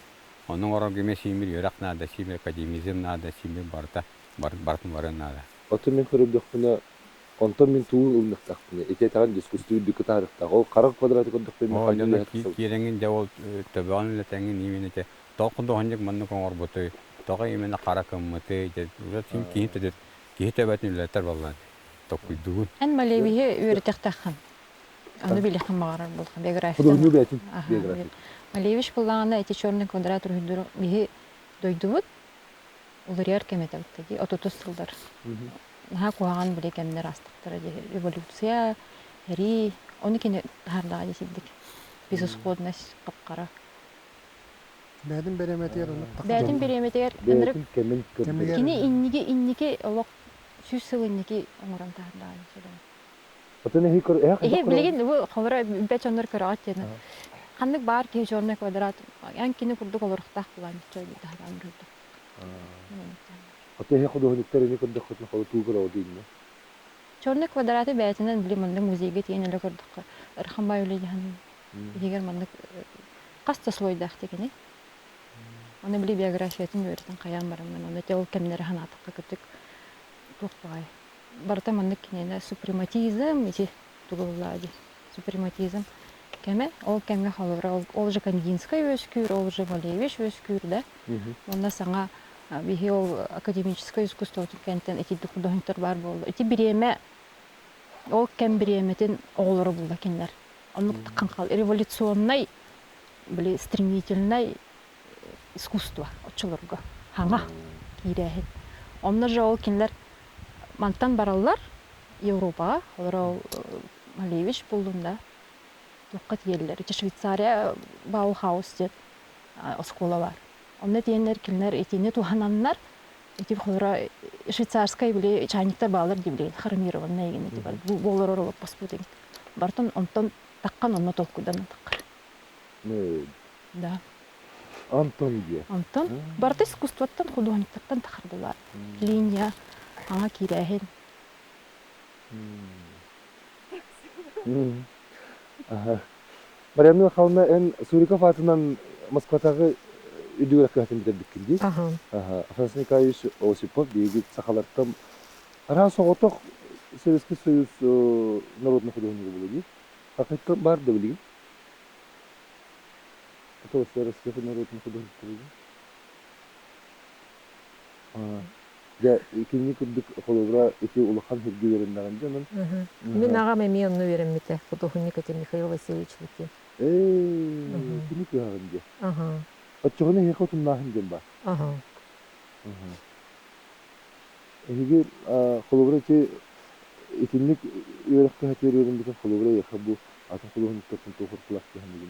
C: Ону оҥорорго эмиэ сиимир үөрэх наада, сиимир академизм наада, сиимир барыта барытын барыан наада.
A: Оттон мин көрөрдөхпүнэ, онтон мин тугу ылыныахтаахпыный? Ити этэҕин дискуссия үрдүккэ таһаарыахтаах. Ол харах квадраты көрдөхпүнэ
C: Оо, дьоно киирэҥин дьэ ол төбөҕүн үлэтэҥҥин именно ити тоҕо худуоһунньук маннык оҥорбутуй, тоҕо именно хара кыммытый, дьэ уже киһи киһи төбөтүн үлэлэтэр буоллаҕа дии. Токуйдугун.
B: Эн Малевиһы үөрэтиэхтээххин. Ону билиэххин баҕарар буоллахха биографиятын.
A: Худуоһунньук бэйэтин биография.
B: Малевич буллаҕына ити черный квадрат уруһуйдуур биһи дойдубут уларыйар кэмэ этэ дии отутус сыллар. Наһаа куһаҕан били кэмнэр аастахтара дии революция, сэрии ону кини таһаардаҕа дии сирдик. Безысходность хап-хара.
E: Бэйэтин бириэмэтигэр оннук
B: Бэйэтин бириэмэтигэр ынырык
A: Бэйэтин кэмин көрдөрөр.
B: Кини инники инники олох 100 сыл инники оҥорон таһаардаҕа дии
A: Атын эһи көр эһэ
B: Эһи билигин бу холоро билбэт дьоннор көрөҕүт диэн. Ханнык баар киһи черный квадрат эн кини курдук олоруохтаах булаан чой таһааран көрдө.
A: Аты эһи худуоһунньуктар ини көрдөххүтүнэ холо туу көрөҕүт иннэ.
B: Черный квадраты бэйэтинэн били маннык музейга тиийэн эле көрдөххө ырахан баай үлэ дьаһан иһигэр маннык хас да слойдаах кини. Оны били биографиятын үөрэтэн хайаан бараммын оны те ол кэмнэри ханаатахха кырдьык туох баҕай барыта маннык киниэнэ супрематизм ити тугу буллаа дии супрематизм кэмэ ол кэмҥэ холобура ол же Кандинскай үөскүүр ол же Малевич үөскүүр да уонна саҥа биһи ол академическай искусствотун кэнтэн итирдик художниктар баар буолла ити бириэмэ ол кэм бириэмэтин оҕолоро булла кинилэр оннук ханхал революционнай били стремительнай искусство оччолорго хаҥа киирээһин онно же ол кинилэр мантан бараллар Европаҕа олор ол Малевич буллун да туохха тиийэллэр ити Швейцария Баухаус диэн оскуола баар онно тиийэннэр кинилэр итини туһананнар ити холоро швейцарскай били чайниктар баалар дии билигин хромированный игин ити бар бу олорор олоппоспут игин бартан онтон таххан онно толкуйданан таххар Да.
A: Антон диye.
B: Антон барыта искусствоттан, художниктартан тахардылар. Линия, аңа киирээһин.
A: Марианна Михайловна, эн Суриков аатынан Москватааҕы үрдүк кыһатын бүтэрбиккин дии. Афанасий Николаевич Осипов биһиги сахалартан араас соҕотох Советский Союз народный художнига буолуо дии. Хакыйттан бар да билигин. Россия народный художник Дьэ, итинник курдук холобура ити улахан сиргэ үөрэннэҕин дьэ онон.
D: Мин аҕам эмиэ онно үөрэммитэ, худуоһунньук этэ Михаил Васильевич Лукин.
A: Ээ, кини кыһаҕын дьэ. Оччоҕуна эһиэхэ утумнааһын диэн баар. Эһиги холобура ити итинник үөрэх кыһатыгар үөрэммитин холобура эйиэхэ бу атын худуоһунньуктартан туох уратылаах дии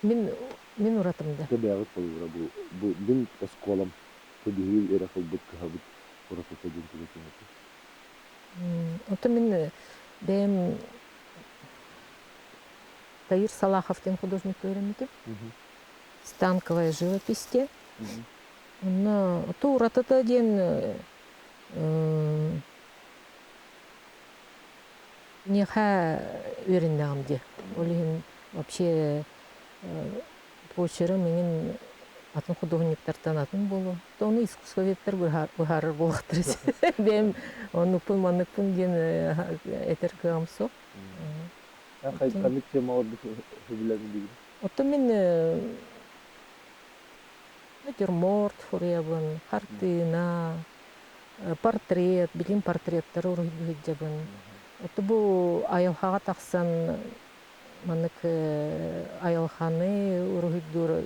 D: Мин мин уратым да.
A: Бэйэҕит холобура бу бу мин оскуолам бу биһиги үөрэх ылбыт кыһабыт уратыта диэн тугу этиэҥ этэй?
D: Оттон мин бэйэм Таир Салахов диэн художникка үөрэммитим. Станковая живопись диэн. Онно ту уратыта диэн Миэхэ үөрэннэҕим дии. Ол иһин вообще почерым иҥин атын худуоһунньуктартан атын буолуо. Ону искусствоведтар быһаарар буолуохтара. Бэйэм оннукпун манныкпын диэн этэр кыаҕым суох.
A: Ханнык тема ордук сөбүлэҥ
D: Оттон мин натюрморт суруйабын, хартыына, портрет, билим портреттары уруһуйдуу сылдьабын. Оту бу айылҕаҕа тахсан маннык айылҕаны уруһуйдуур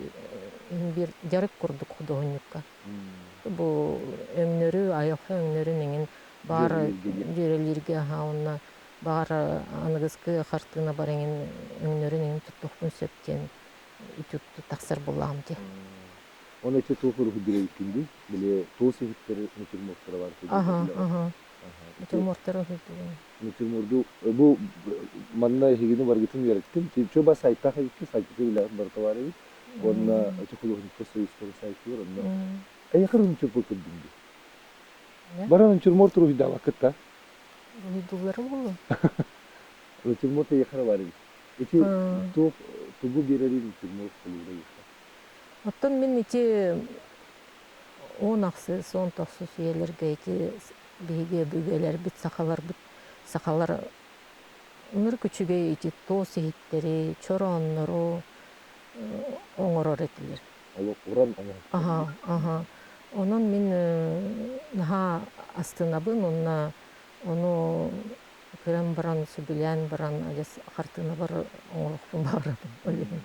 D: биир дьарык курдук худуоһунньукка. Бу өҥнөрү, айылҕа өҥнөрүн эҥин баар дьүөрэлииргэ аһа уонна баар аныгыскы хартыына бар эҥин өҥнөрүн эҥин туттуохпун сөп диэн үтүк тахсар буоллаҕым дии.
A: Оны эти туох уруһуйдуур эбиккин дии? Били туос иһиттэр натюрморттара бар
D: Аха, аха. Натюрморттары уруһуйдуубун.
A: Натюрморду бу манна эһигини баргытын үөрэттим. Чуба сайтаах эбикки, сайтыты билэҕин барыта бар эбит. Уонна эти художниктар союзтарын сайтыгар онно эйэхэр натюрморт көрдүм дии. Баран натюрморт уруһуйдаабаккыт да?
D: Уруһуйдууллара буолуо.
A: Натюрморт эйэхэр бар эбит. Ити туох тугу биэрэрий натюрморт холуура эйэхэ?
D: Оттон мин ити 10 ахсыс, 19 үйэлэргэ ити биһиги өбүгэлэрбит, сахаларбыт, сахалар ынырык үчүгэй ити туос иһиттэри, чорооннору оҥорор этилэр.
A: Олох уран оҥоһуктар.
D: Аха, аха. Онон мин наһаа астынабын уонна ону Көрөн баран, сөбүлээн баран, адьас хартыынабар оҥоруохпун баҕарабын. Ол иһин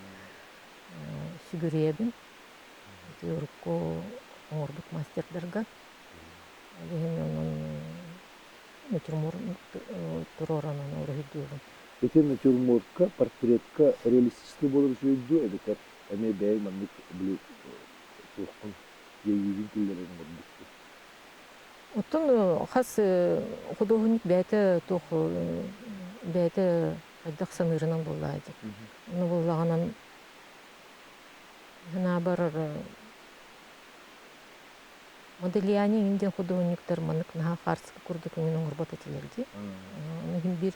D: сүгүрүйэбин. Ити урукку оҥорбут мастердарга. Ол иһин онон натюрморт туруоран уруһуйдуубун.
A: Ити натюрмортка, портретка реалистическай буолар үчүгэй дуу эбэтэр эмиэ бэйэҥ маннык били туоххун иэйиигин киллэрэн оҥорбут дуу?
D: Оттон хас худуоһунньук бэйэтэ туох бэйэтэ хайдах саныырынан буоллаа дии. Ону буоллаҕынан санаабар Модельяне иҥин диэн худуоһунньуктар маннык наһаа хаарсыка курдук иҥин оҥорбот этилэр дии. Ону иһин биир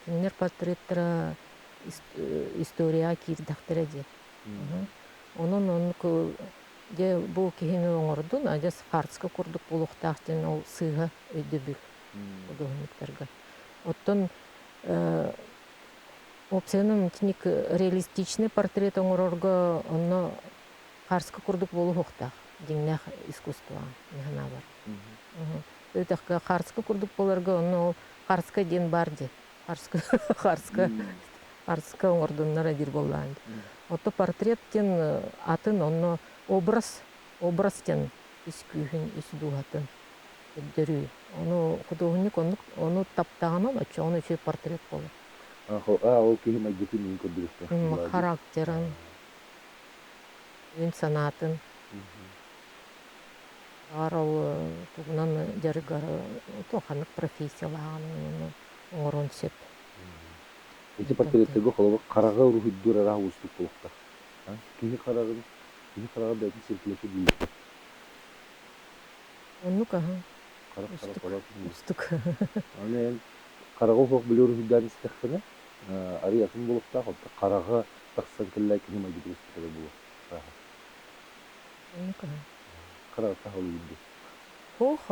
D: кинилэр портреттара историяҕа киирдэхтэрэ дии. Онон оннук дьэ бу киһини оҥордун, адьас хаарска курдук буолуохтаах диэн ол сыыһа өйдөбүл худуоһунньуктарга. Оттон уопсайынан итинник реалистичный портрет оҥорорго онно хаарска курдук буолуохтаах дьиҥнээх искусство мин санаабар. Өтөхкө хаарска курдук буоларга онно ол хаарска диэн бар дии. Хаарска хаарска хаарска оҥордуннар диир буоллаан. Ото портрет диэн атын онно образ образ диэн ис күүһүн, ис дууһатын көрдөрүү. Ону худуоһунньук оннук ону таптаҕынан оччоҕуна үчүгэй портрет буолар.
A: А, ол киһи майгытын иһин көрдөрүөхтээх.
D: Характерын, өйүн-санаатын. Баҕар ол тугунан дьарыгар ханнык профессиялааҕын оҥоруон сөп.
A: Ити портреттергэ холобур хараҕы уруһуйдуур араах уустук буолуохтаах. Киһи хараҕын киһи хараҕа бэйэтин сиркилэтэ дииллэр.
D: Оннук аһа.
A: Харах харах
D: Устук.
A: харах
D: Устук.
A: Аны эн хараҕы суох били уруһуйдаан истэххинэ, арый атын буолуохтаах, оттон хараҕа тахсан кэллэ кини майгыта көстүтэ буолуо.
D: Оннук аһа.
A: Хараҕыттан халыйдым.
D: Ох,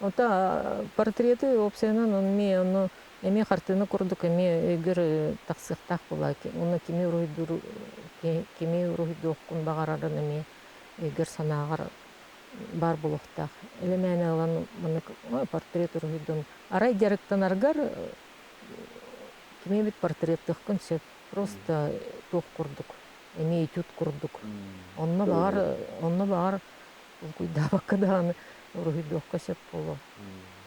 D: Ото портреты уопсайынан он эмиэ ону эмиэ хартыына курдук эмиэ өйгөр тахсыахтаах буолаа. Уонна кими уруһуйдуур кими уруһуйдуоххун баҕарарын эмиэ өйгөр санааҕар баар буолуохтаах. Элэмээнэ ылан маннык портрет уруһуйдун. Арай дьарыктанаргар кими эбит портреттыаххын сөп. Просто туох курдук, эмиэ этюд курдук. Онно баҕар, онно баҕар толкуйдаабакка даҕаны уруһуйдуохха сөп буолуо.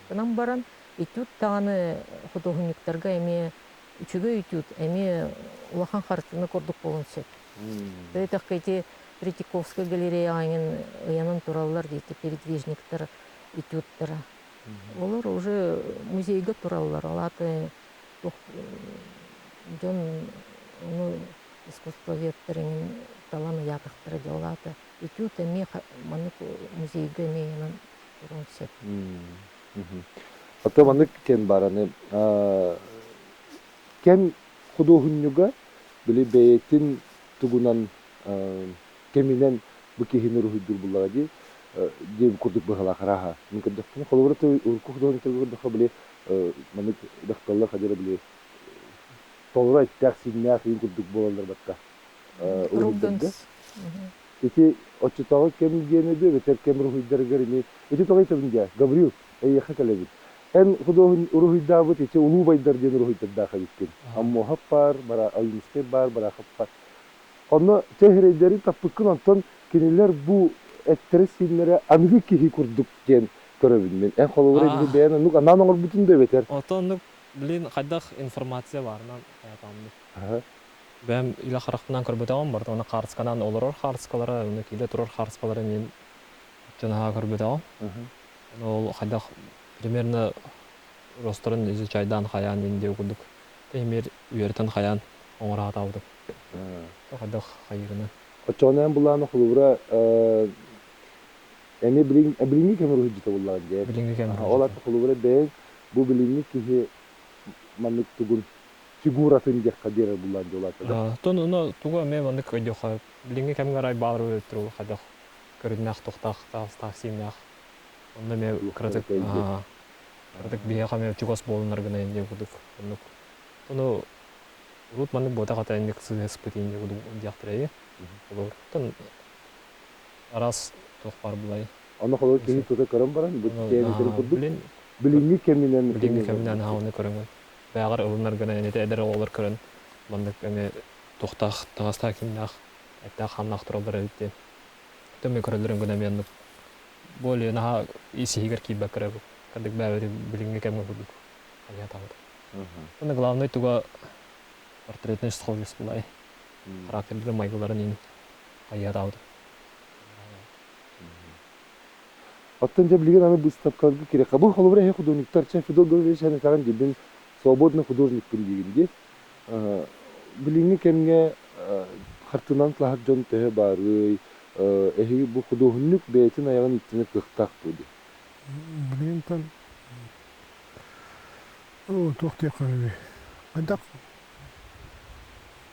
D: Гынан баран этюд даҕаны худуоһунньуктарга эмиэ үчүгэй этюд эмиэ улахан хартыына курдук буолуон сөп. Өйдөөххө ити Третьяковскай галереяҕа эҥин ыйанан тураллар дии передвижниктар этюдтара. Олор уже музейга тураллар. Ол аата туох дьон ону искусствоведтар эҥин талан ыйаатахтара дии. Ол аата этюд эмиэ маннык музейга эмиэ ыйанан туруон сөп.
A: Ото маннык кэм бар аны кэм худуоһунньуга били бэйэтин тугунан кэминэн бу киһини уруһуйдуур буллаҕа дии диэн курдук быһалаах арааһа мин көрдөхпүнэ холобура урукку худуоһунньуктарга көрдөххө били маннык дьахталлар хадьара били толору эттээх-сииннээх иин курдук буолаллар батта уруһуйдарга ити оччотооҕу кэм диэн эбиэ эбэтэр кэм уруһуйдарыгар ини ити тоҕо ыйытабын дии Гаврил эйиэхэ кэлэбин эн худуоһун уруһуйдаабыт ити улуу байдар диэн уруһуйдардаах эбиккин Аммоһап баар Ойуунускай баар Барахов баар Онно чэһирэйдэри таппыккын, онтон кинилэр бу эттэрэ-сииннэрэ аныгы киһи курдук диэн көрөбүн мин. Эн холобура итини бэйэн оннук анаан оҥорбутун да эбэтэр.
F: Ото оннук, блин, хайдах информация баарынан хайатааммыт. Бэйэм илэ харахпынан көрбөтөҕүм, барыта уонна хаарысканан олорор хаарыскалара, уонна киирэ турар хаарыскалара мин дьонаһаа көрбөтөҕүм. Ол хайдах примерно росторун изучайдаан хайаан диэн курдук эмиэр үөрэтэн хайаан оҥораатаабытым. Хайдах хайыырынан.
A: Оччоҕуна эн былааны холобура эмиэ билиҥҥи кэм уруһуйдьута буоллаҕын дии.
F: Билиҥҥи кэм
A: Ол аты холобура бэйэҥ бу билиҥҥи киһи маннык тугун фигуратын диэххэ биэрэр буллаан дьолаата да.
F: Тон ону тугу эмиэ маннык өйдүөххэ билиҥҥи кэмҥэ арай баар өлтүрү хайдах көрүннээх тухтаах таастаах сииннээх онно эмиэ кыратык кыратык биһиэхэ эмиэ чугас буолунар гына инде курдук оннук ону урут маннык буотах ата инник сыһыспыт инде курдук диэхтэрэй олор тон араас туох баар булай
A: Ону холобур киһи тута көрөн баран бу тиэйэн курдук
F: блин.
A: Билиҥҥи кэминэн
F: Билиҥҥи кэминэн аһа ону көрөҥҥүн. Бэйэҕэр ылынар гына ити эдэр оҕолор көрөн маннык эмиэ туохтаах таҥастаах кимнээх эттээх хааннаах тураллар эбит диэн. Төмө көрөллөрүн гына эмиэ оннук более наһаа ис иһигэр киирбэккэ эрэ кырдык бэйэбит билиҥҥи кэмҥэ курдук хайаатаабыт. Уонна главный туга портретный схожесть булай характердарын майгыларын иин хайаатаабыт.
A: Оттон дьэ билигин аны быыстапкаларга кириэххэ. Бу холобура эһи художниктар, чэ Федот Гаврильевич эн этэҕин дии, мин свободный художникпын диигин дии. Билиҥҥи кэмҥэ хартыынан тылаһар дьон төһө баарый? Эһиги бу худуоһунньук бэйэтин айаҕын ииттинэр кыахтаах дуо дии?
E: Билигин туох диэххэ үһү? Хайдах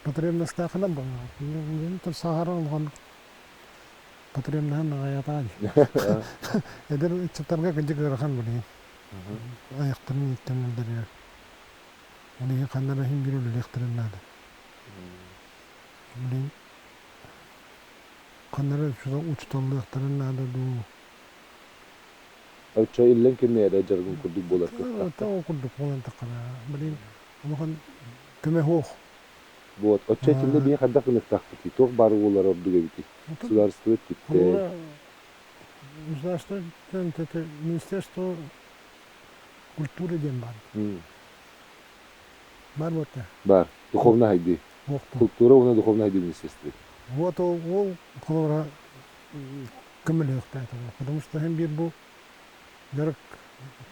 E: потребностаахынан буоллаҕа. Саһара улахан потребнаһын аҕайатаа дии. Эдэр ыччаттарга кырдьык ыарахан билигин. Айахтарын ииттэнэллэригэр. Ол иһин ханна эрэ иһин биир үлэлиэхтэрин наада. Билигин ханна эрэ учууталлыахтарын наада дуу.
A: Оччо иллэҥ кэмҥэ эрэ дьарыгын курдук буолар кыахтаах.
E: Ол курдук буолан таххана. Билигин улахан көмө суох.
A: Вот, оччо итиннэ биһи хайдах гыныахтаахпытый? Туох баар буолара ордук эбитий? Государство өттүттэн.
E: Государство Министерство культуры диэн баар. Бар буолта.
A: Бар. Духовно хайдыы. Культура уонна духовно хайдыы министерство.
E: Вот ол ол холобура көмөлөһүөхтээх потому что һин биир бу дьарык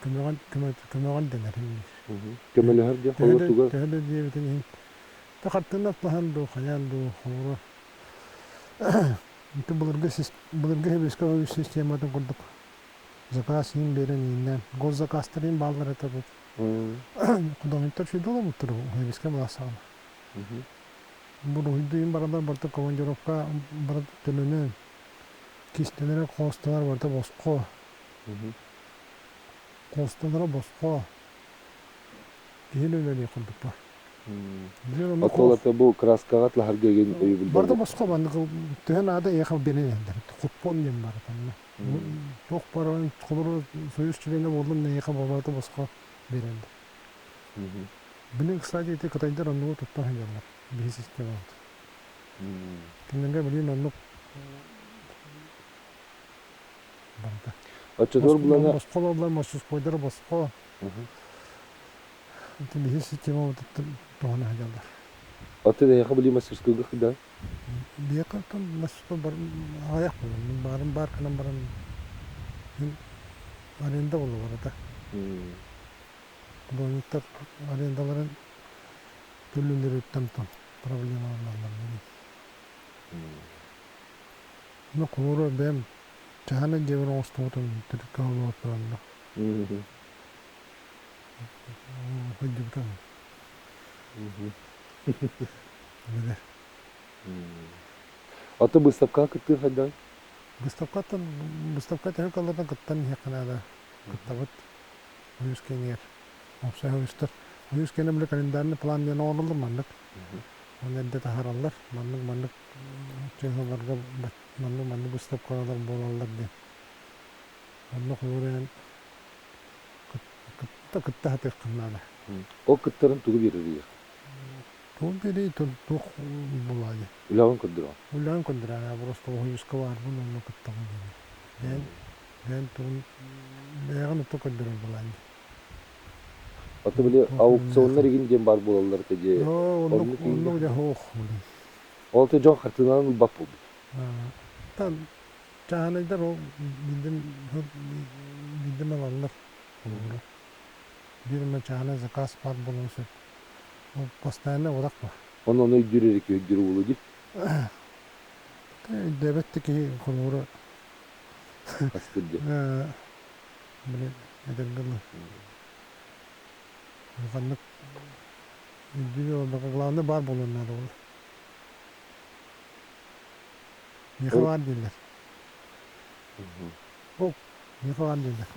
E: көмөҕөн көмөҕөн дэнэр һин биир.
A: Көмөлөһөр диэн холобур туга?
E: Төһө да диэбитин иһин хартыына атлаһан дуу хайаан дуу холобура Ити былыргы былыргы сэбиэскэй систематын курдук заказ иһин биэрэн ииннээн госзаказтар иһин бааллар этэ тут. Художниктар үчүгэй буолбуттар сэбиэскэй былаас саҕана. Бу уруһуйдуйун баралар барыта командировка барыта төлөнөн кистэлэрэ хоостолор барыта босхо. Хоостолоро босхо. Киһи үлэлиэх курдук ба.
A: Отуолата бу краскаҕа тлаһарга игин өйөбүл
E: Барда босхо маннык төһө наада эйиэхэ биэрэн иһэллэр. Куппон диэн бар атанна. Туох баран холобур союз чилиэнэ буоллун эйиэхэ барыта босхо биэрэллэр. Били кстати ити кытайдар оннугу туттан сылдьаллар биһи системабыт. Кинилэргэ билигин оннук барыта.
A: Оччотугар булана
E: Босхо олороллор, мастуспойдара босхо. Ити биһи системабытыттан туһана сылдьаллар.
A: Оттон эһиэхэ били мастерскойга кыда?
E: Биһиэхэ оттон мастерской бар аҕыйах буолар. Мин баарым баар гынан баран мин аренда буолла барыта. Художниктар арендаларын төлүүллэриттэн тон проблемаланаллар билигин. Ну, холобура бэйэм чаһаны дьиэбэр оҥостубутум төрүт кыһаллыбаппын онно. Сылдьыбытым. Билэр.
A: Аты быыстапкаҕа кыттыы хайдаҕый?
E: Быыстапкаттан быыстапка төһө кыллардан кыттан иһиэххэ наада. Кыттабыт. Ойуус киэнигэр. Уопсай ойуустар. Ойуус киэнэ били календарный план диэн оҥороллор маннык. Оны эрдэ таһаараллар. Маннык маннык чыһыларга маннык маннык быыстапкалар буолаллар диэн. Онно холобура Кытта кытта сатыаххын наада.
A: Ол кыттарын тугу биэрэрий?
E: Тугу биэрий, туох булаайы?
A: Үлэҕин көрдөрөҕүн.
E: Үлэҕин көрдөрөҕүн, просто уһуйуска баарбын онно кыттабын диэн. Бэйэн, бэйэн тугун, бэйэҕин ото көрдөрөр булаайы.
A: Ото били аукционнар игин диэн баар буолаллар этэ дии.
E: Оннук оннук дьэ суох.
A: Ол те дьон хартыынанан ылбат буолбут.
E: Тан Чааһынайдар ол биирдэм биирдэм ылаллар холобура. Биир эмэ чааһынай заказ баар буолуон сөп. Ол постоянно урах ба.
A: Ону ону өйдүүр эрэ киһи өйдүүр буолуо дии.
E: Өйдөөбөт да киһи холобура
A: Хастыр диэн.
E: Били этэргэ дылы. Ханнык өйдүүр буолбакка главное баар буолуон наада буолар. Миэхэ баар дииллэр. Ол миэхэ баар дииллэр.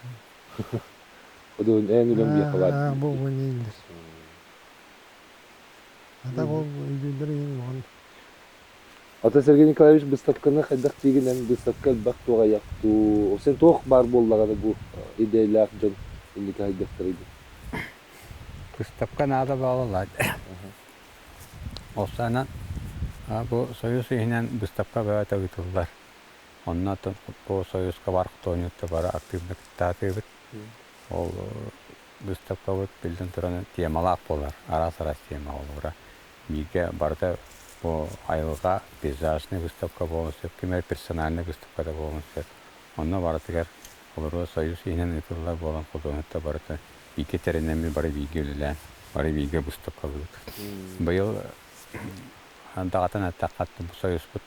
A: Одуун эн үлэм миэхэ баар
E: Аа, бу
A: дииллэр.
E: бу дииллэр. А так ол өйдүүллэр иһин улахан.
A: Ата Сергей Николаевич быыстапканы хайдах диигин эн быыстапка элбэх туох айах дуу, сен туох баар буоллаҕына бу идеялаах дьон инники хайдахтарый?
C: Быыстапка наада буолаллар. Ол саҕана бу Союз иһинэн быыстапка бөҕөтө ыытыллар. Онно бу Союзка бар художниктар бары активно кыттаатыыбыт. Ол быыстапкабыт биллэн туран темалаах буолар, араас-араас тема буолара. Бииргэ барыта бу айылҕа пейзажнай выставка буолуон сөп, ким эрэ персональнай выставка да буолуон сөп. Онно барытыгар олору Союз иһинэн ыытыллар буолан художниктар барыта бииргэ тэринэммит, бары бииргэ үлэлээн, бары бииргэ быыстапкалыыбыт. Быйыл даҕатан эттэххэ, бу Союзпут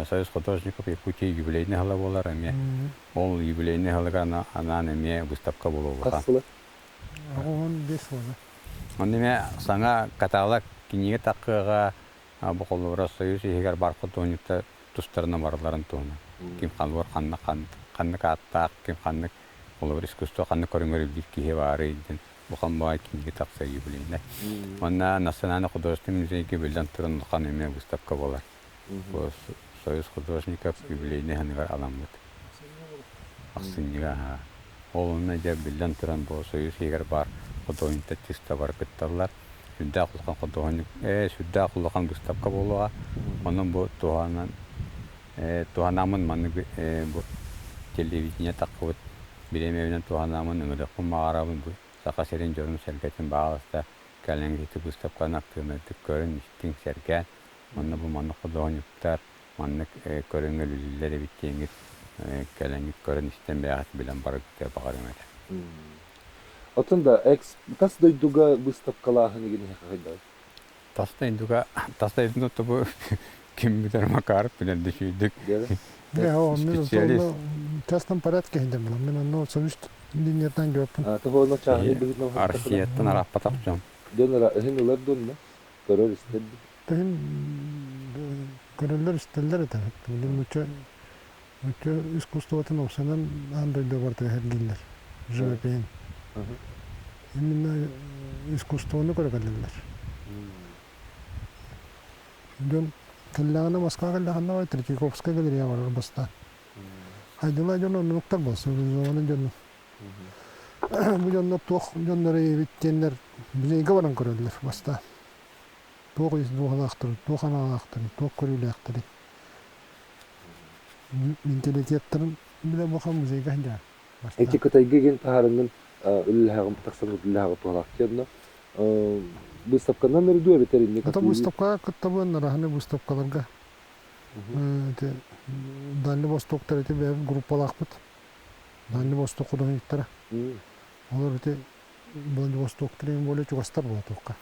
C: Союз художников Якутии юбилейный сыла буолар эмиэ. Ол юбилейный сылыгар анаан эмиэ выставка буолуоҕа.
A: Хас сыла?
E: 15 сыла.
C: Онно эмиэ саҥа каталог кинигэ таххыаҕа бу холобура Союз иһигэр бар художниктар тустарынан барыларын туһунан. Ким ханнык ханнык ханнык ааттаах, ким ханнык холобур искусство ханнык көрүҥэр үлэлиир киһи баарый диэн улахан баҕайы кинигэ тахса юбилейнай. Уонна Национальный художественный музейга биллэн туран улахан эмиэ выставка буолар. Бу Союз художников юбилейный ханыгар аламмыт. Ахсынньыга аһаа. Ол онно дьэ биллэн туран бу Союз иһигэр баар художниктар чисто бары кытталлар. Сүрдээх улахан художник, сүрдээх улахан выставка буолуоҕа. Онон бу туһанан туһанаммын маннык бу телевидение таххыбыт бириэмэбинэн туһанаммын ыҥырыахпын баҕарабын бу Саха сирин дьонун-сэргэтин баҕаласта кэлэн ити выставканы актыыбынайдык көрөн, истиҥ, сэргээн Онно бу маннык худуоһунньуктар маннык көрүҥҥэ үлэлииллэр эбит диэҥҥит кэлэҥҥит көрөн-истэн бэйэҕит билэн бараргытыгар баҕарыам этэ.
A: Оттон да тас дойдуга выставкалааһын игин эһиэхэ хайдаҕый?
C: Тас дойдуга тас дойдуну тобу ким бүтэр Макаров билэр да үчүгэйдик специалист.
E: В частном порядке иһинде була. Мен онно союз линиятан жоппун.
A: Тоһоно чааһыны быһыытынан
C: Россияттан араппатах дьон.
A: Дьон ыһын ылар донна көрөр истэр.
E: Тыһын көрөллөр-истэллэр этэ. Нуучча нуучча искусствотын опсанан аан дойду барытыгар эргиллэр. Живопиһын. Именно искусствоны көрө кэлэллэр. Дьон кэллэҕинэ Москва кэллэҕинэ Третьяковская галерея барар бастаан. Хайдылаа дьон оннуктар буолса, цивилизованный дьон. Бу дьоннор туох дьоннор эбит диэннэр музейга баран көрөллөр бастаан. Туох ис дууһалаахтарын, туох аналаахтарын, туох көрүүлээхтэрин менталитеттарын билэ бухан музейга сылдьаар.
A: Эти Кытайга игин таһаарыҥҥын үлэлэһэҕин тахсан үлэлэһэҕин туһалаах диэн выставканан өрдүү эбэтэр инник
E: Это выставкаҕа кыттабын, араһаны выставкаларга. Ити Дальний Востоктар ити бэйэбит группалаахпыт. Дальний Восток художниктара. Олор ити Владивостоктар более чугастар буолуохха.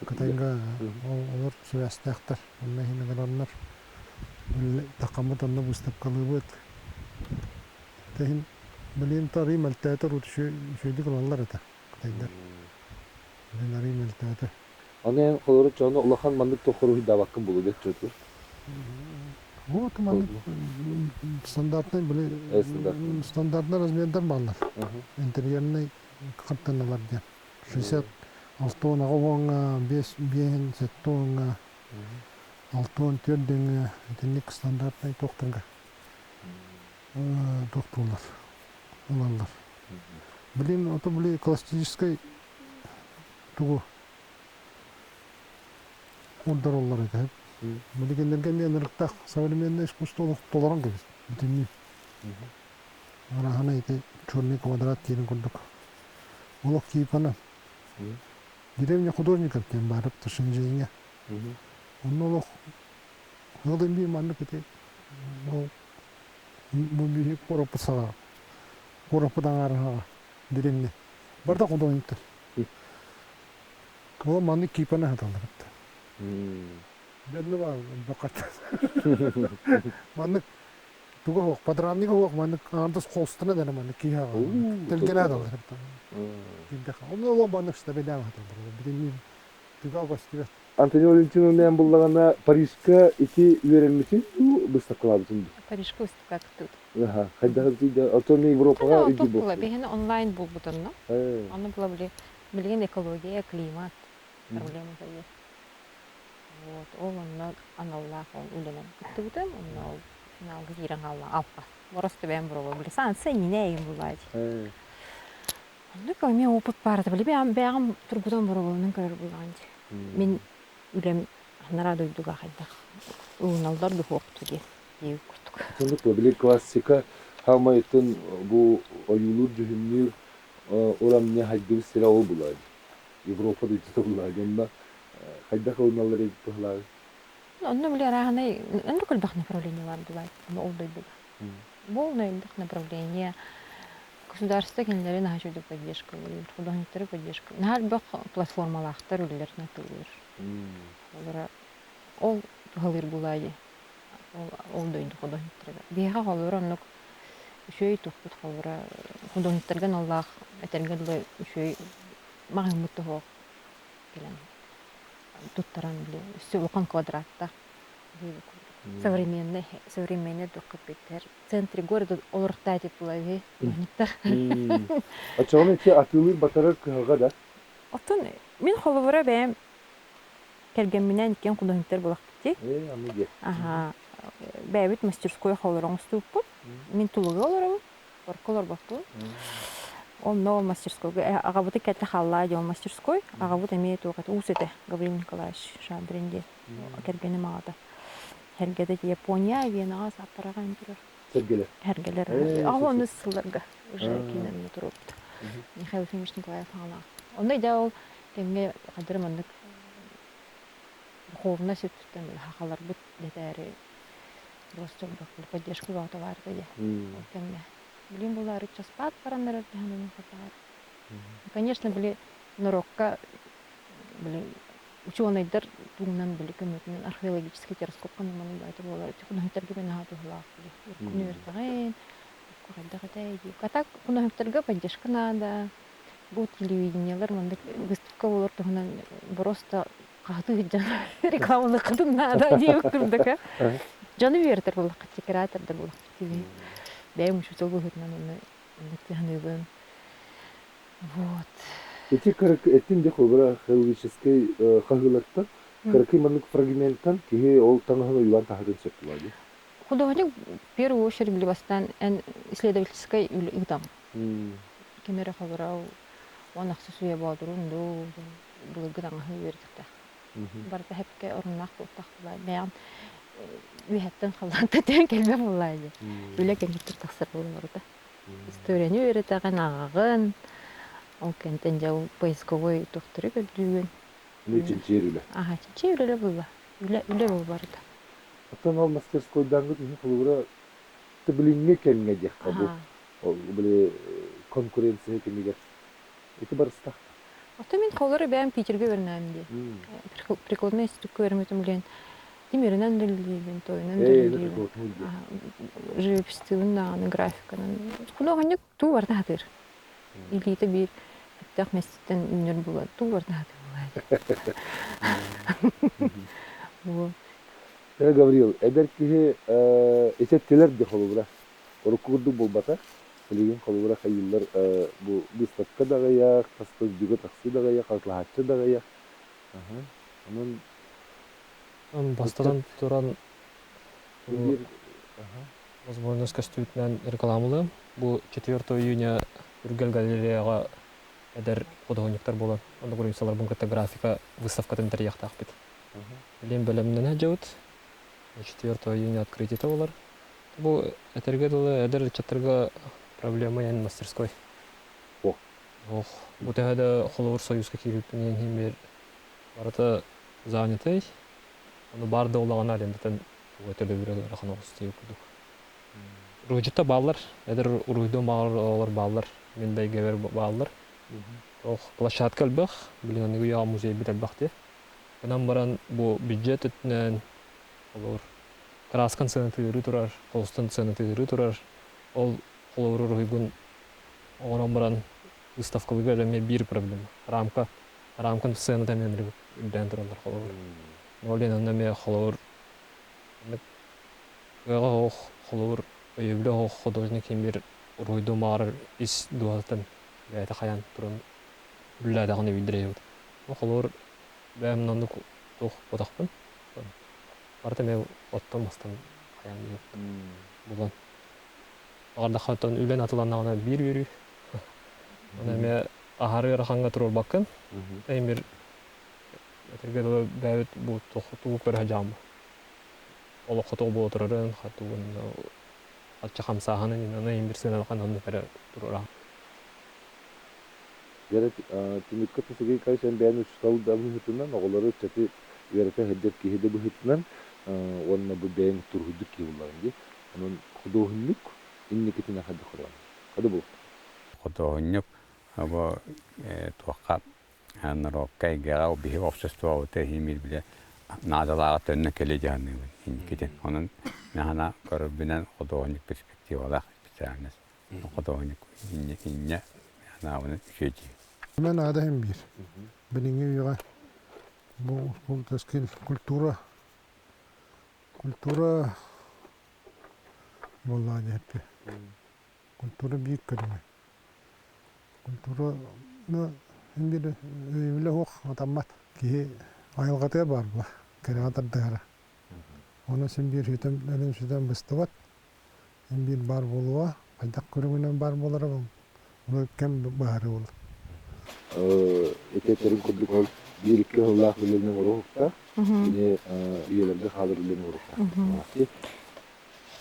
E: Кытайга олор сибээстээхтэр. Онно иһин ыҥыраннар таххаммыт онно быыстапкалыыбыт. Иһин билигин арый мөлтөөтөр үчүгэйдик ылаллар этэ кытайдар. Билигин арый мөлтөөтө.
A: Аны эн холору чону улахан маннык тохоруһуйдаабаккын булу бэт чотур.
E: Вот маннык стандартный били стандартный размердар бааллар. Интерьерный хаттаналар диэн. 66 уон аҕа уоҥҥа, биэс биэһин сэттэ уоҥҥа, 64 дэҥҥэ итинник стандартнай туохтарга туохтууллар, ылаллар. Блин, ото били классическай тугу ордороллор этэ. Билигиннэргэ эмиэ ынырыктаах современное искусство толорон кэбис бүтүннүү. Араһана ити черный квадрат диэн курдук Олох типана. Деревня художников диэн баар Шэньчжэҥҥэ. Онно олох ыалым биир маннык ити ол бу биһи куораппыт саҕа куораппыт аҥаарыһаҕа деревня. Барда художниктар. Ол маннык кипаны саталлар эбит. Дьонно баар бакат. Маннык Туга суох, подрамнига суох, маннык аҥардас холстана да маннык киһи тэлгэнэ адалар. Онно олох маннык стабилям хатыллар. Бүтүннүү туга көстүбэт.
A: Антони Валентиновна буллаҕына Парижка ити үөрэммитин дуу, быыстапкалаабытын дуу?
B: Парижка выставка кыттыбыт.
A: Аха, хайдах Оттон Европаҕа
B: Туох була, биһини онлайн булбут онно. Онно була били билигин экология, климат проблемата Вот, ол онно аналлаах ол үлэнэн кыттыбытым, онно ол финалга киирэн хаалла алпа. Борос төбөөн буруба били сан сэннинэ эйин булаачы. Оннук эмиэ опыт баар этэ. Били бэйэҕим тургутан боруобаланан көрөр буоллаҕым дии. Мин үлэм анараа дойдуга хайдах ылыналлар духуохту диэн диэбит курдук.
A: Оннук били классика хаамайтын бу ойуулуур дьүһүннүүр урамньа хайдыбыт сирэ ол булаа Европа дойдута булаа онно хайдах ылыналлар эбит быһылааҕый?
B: Онно били арааһынай оннук элбэх направление бар булаа ол дойдуга. Полное элбэх направление. Государство кинилэри наһаа үчүгэй поддержкалыыр, художниктары поддержка. Наһаа элбэх платформалаахтар үлэлэрин атыылыыр. Олора ол туһалыыр булаа дии. Ол, ол дойду художниктарыгар. Биһиэхэ холобура оннук үчүгэй тухпут холобура художниктарга аналлаах этэргэ дылы үчүгэй маҕаһыыммыт туһуох кэлэн туттаран били өссө улахан квадраттаах современный современный дух кэппиттэр в центре города олорохтаа этип була үһү художниктар.
A: Оччоҕуна ити атыылыыр батарар кыһалҕа да?
B: Оттон мин холобура бэйэм кэргэмминээн иккиэн художниктар буолахпыт дии.
A: Ээ, аны диэ.
B: Аха. Бэйэбит мастерской холоро оҥостубуппут. Мин Тулуга олоробун, Орко олорбоппун. Онно ол мастерскойга аҕабыты кэлтэ хааллаа диэн мастерской. Аҕабыт эмиэ туох этэ, уус этэ Гаврил Николаевич Шадрин диэн кэргэним аҕата. Сэргэтэ Япония, Венаҕа сааппараҕа турар.
A: Сэргэлэр.
B: Сэргэлэр. Аҕа онус сылларга уже киинэммит туруорбут. Михаил Ефимович Николаев аҕалаах. Онно дьэ ол кэмҥэ хадыр маннык духовность өттүттэн хахаларбыт дэтээри просто поддержка бөҕөтө баар этэ дии ол кэмҥэ. Билин булаары часпаат бараннар эрдэһэн хатаар. Конечно, били норуокка били учуонайдар тугунан били көмөтүнэн археологический телескопка манан баайта буолар художниктарга мен наһаа туһалаах били үөртэҕин хайдах этэй дии. А так художниктарга поддержка надо. Бу телевидениелар маннык выставка болор туһунан просто хаһытыы сылдьан рекламалыаххытын наада диэбит курдук. Дьону үөрэтэр буоллахха декоратордар буоллахпыт бэйэм учуутал быһыытынан онно оннук саныыбын. Вот.
A: Ити этин де холобура археологическай хаһыылартан кыракый маннык фрагменттан киһи ол таҥаһын ойуулаан таһарын сөп буолаа дии.
B: Художник в первую очередь били бастаан эн исследовательскай үлэ ыытаҕын. Ким эрэ холобура уон ахсыс үйэ боотурун дуу былыргы таҥаһы үөрэтиэхтээх. Барыта хэпкэ оруннаах буолтах буолаа. Бэйэҕин үөһэттэн халлаантан түһэн кэлбэт буоллаа дии. Үлэ кэнниттэн тахсар буолан барыта. Историяны үөрэтэҕин, ааҕаҕын, ол кэнтэн дьэ ол поисковой туохтары көрдүүгүн.
A: Эмиэ чинчийэр үлэ.
B: Аха, чинчийэр үлэ буолла. Үлэ, үлэ буол барыта.
A: Оттон ол мастерскойдааҥҥыт иһин холобура билиҥҥи кэмҥэ диэххэ бу ол били конкуренция кэмигэр ити барыстах.
B: Оттон мин холлор бэйэм Питергэ үөрэнэм дии. Прикладной институкка үөрэммитим билэн тимиринэн да үлэлиибин, тойунан да үлэлиибин. Живописьтыыбын даҕаны, графиканан. Худуоһунньук туу барыта сатыыр. Илиитэ биир сөптөөх миэстэттэн үүнэр буолан туу барыта сатыыр буолаат.
A: Э, Гаврил, эдэр киһи итеттилэр де холобура. Урукку курдук буолбата. Билигин холобура хайыыллар бу выставка даҕайах, тас дойдуга тахсыы даҕайах, хатлаһааччы даҕайах. Онон
F: Бастатан туран
A: биир
F: возможность көстүүтүнэн рекламалыам. Бу 4 июня Үргэл галереяҕа эдэр художниктар буолан, онно грузинцаларбын кытта графика выставкатын тэрийиэхтээхпит. Билин бэлэмнэнэ сылдьабыт. 4 июня открытиета болар. Бу этэргэ дылы эдэр ыччаттарга проблема эн мастерской. Ох, бу төһө да холобур Союзка киирбиппин иһин биир барыта занятый. Ону баар да улаҕана арендатын туга төлөбүрэ ыарахан оҕус диир курдук. Уруһуйдьуттар бааллар, эдэр уруһуйдуон баҕарар оҕолор бааллар, мин да эйгэбэр бааллар. Ох, площадка элбэх, билин аныгы үйэҕэ музейбит элбэх дии. Гынан баран бу бюджет өттүнэн холобур краскан сыанатыыры турар, холустан сыанатыыры турар, ол холобур уруһуйгун оҥорон баран выставкалыгар эмиэ биир проблема. Рамка, рамкан сыаната эмиэ үрдээн тураллар холобур. Ол иһин онно эмиэ холобур кыаҕа оһох холобур өйөбүлэ оһох художник ким биир уруһуйдуон баҕарар ис дууһатыттан бэйэтэ хайаан туран үлэлээтэҕинэ билдирэйэбит. Холобур бэйэм оннук туох буотахпын. Барыта эмиэ оттон-мастан хайаан булан. Баҕардахха оттон үлэн атыланнаҕына биир үөрүү. Оны эмиэ аһары ыарахаҥҥа туруорбаккын. Эймир этэргэ дылы бэйэбит бу тугу көрө сылдьаҕын олоххо тугу буола турарын, тугун ачча хамсааһынын аны эймир сыаналахан оннук эрэ туруораҕын.
A: Дьэ, түмүккэ Сергей Николаевич эн бэйэн учуутал да быһыытынан, оҕолору ыччаты үөрэтэ сылдьар киһи да быһыытынан уонна бу бэйэҥ туруһуйдук киһи буоллаҕыҥ дии. Онон худуоһунньук инникитин хайдах көрөҕүн? Хады буолуохтаах.
C: Худуоһунньук бу туохха норуокка эйгэҕэ биһиги обществобыта иһин биле наадалааҕа төннө кэлиэ дьаһаныыбын инникитин. Онон наһана көрөрбүнэн худуоһунньук перспективалаах специальность. Худуоһунньук инньэ анаабын үчүгэй дии.
E: Мэ наада иһин биир. Билиҥҥи үйэҕэ бу культура культура буоллаҕа диэппи. Культура биир көрүҥэ. Культура биир өйөбүлэ суох атаммат. Киһи айылҕатыгар баар була, кэрэҕэ тардыһара. Онон син биир сүтэн, өлөн сүтэн быстыбат. Син биир баар буолуоҕа, хайдах көрүҥүнэн баар буолара ону кэм быһаарыы буолар.
A: Ити этэрин курдук ол биир-икки сыллаах үлэни оҥоруохтаах, кини үйэлэргэ хаалар үлэни оҥоруохтаах.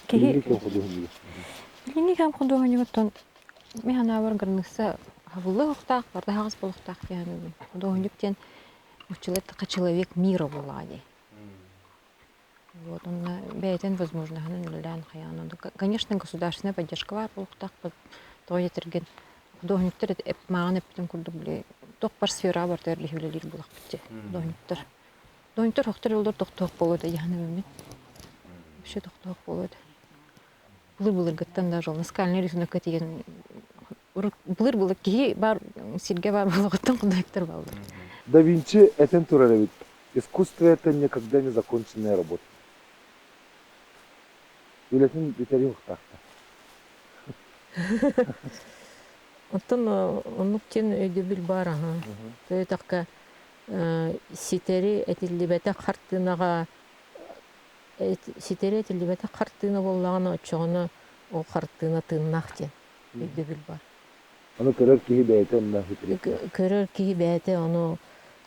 B: Киһи
A: Билиҥҥи кэм худуоһунньуга.
B: Билиҥҥи кэм худуоһунньугуттан мин санаабар граница хабыллыахтаах, барда хаҕыс буолуохтаах дии саныыбын. Худуоһунньук диэн училетка человек мира буоллаҕа дии. Вот онно бэйэтин возможноһынан үлэлээн хайаан конечно государственная поддержка баар буолуохтаах тоҕо диэтэргин худуоһунньуктар мааҕын эппитим курдук били туох бар сфераҕа барытыгар үлэлиир буолахпыт дии худуоһунньуктар худуоһунньуктар хохтор олор тохтоох буолуо да дьаһанабын мин вообще тохтоох буолуо да былыр-былыргыттан даже ол наскальный рисунокка тиийэн былыр-былыр киһи бар сиргэ бар буолуоҕуттан худуоһунньуктар бааллар.
A: Да Винчи этэн турар эбит Искусство это никогда не законченная работа. Үлэтин бүтэрии уохтаахтар.
D: Оттон оннук диэн өйдөбүл баар аһа. Төйөтөхкө ситэри этиллибэтэх хартыынаҕа ситэри этиллибэтэх хартыына буоллаҕына оччоҕуна ол хартыына тыыннаах диэн өйдөбүл бар.
A: Ону көрөр киһи бэйэтэ онно
D: Көрөр киһи бэйэтэ ону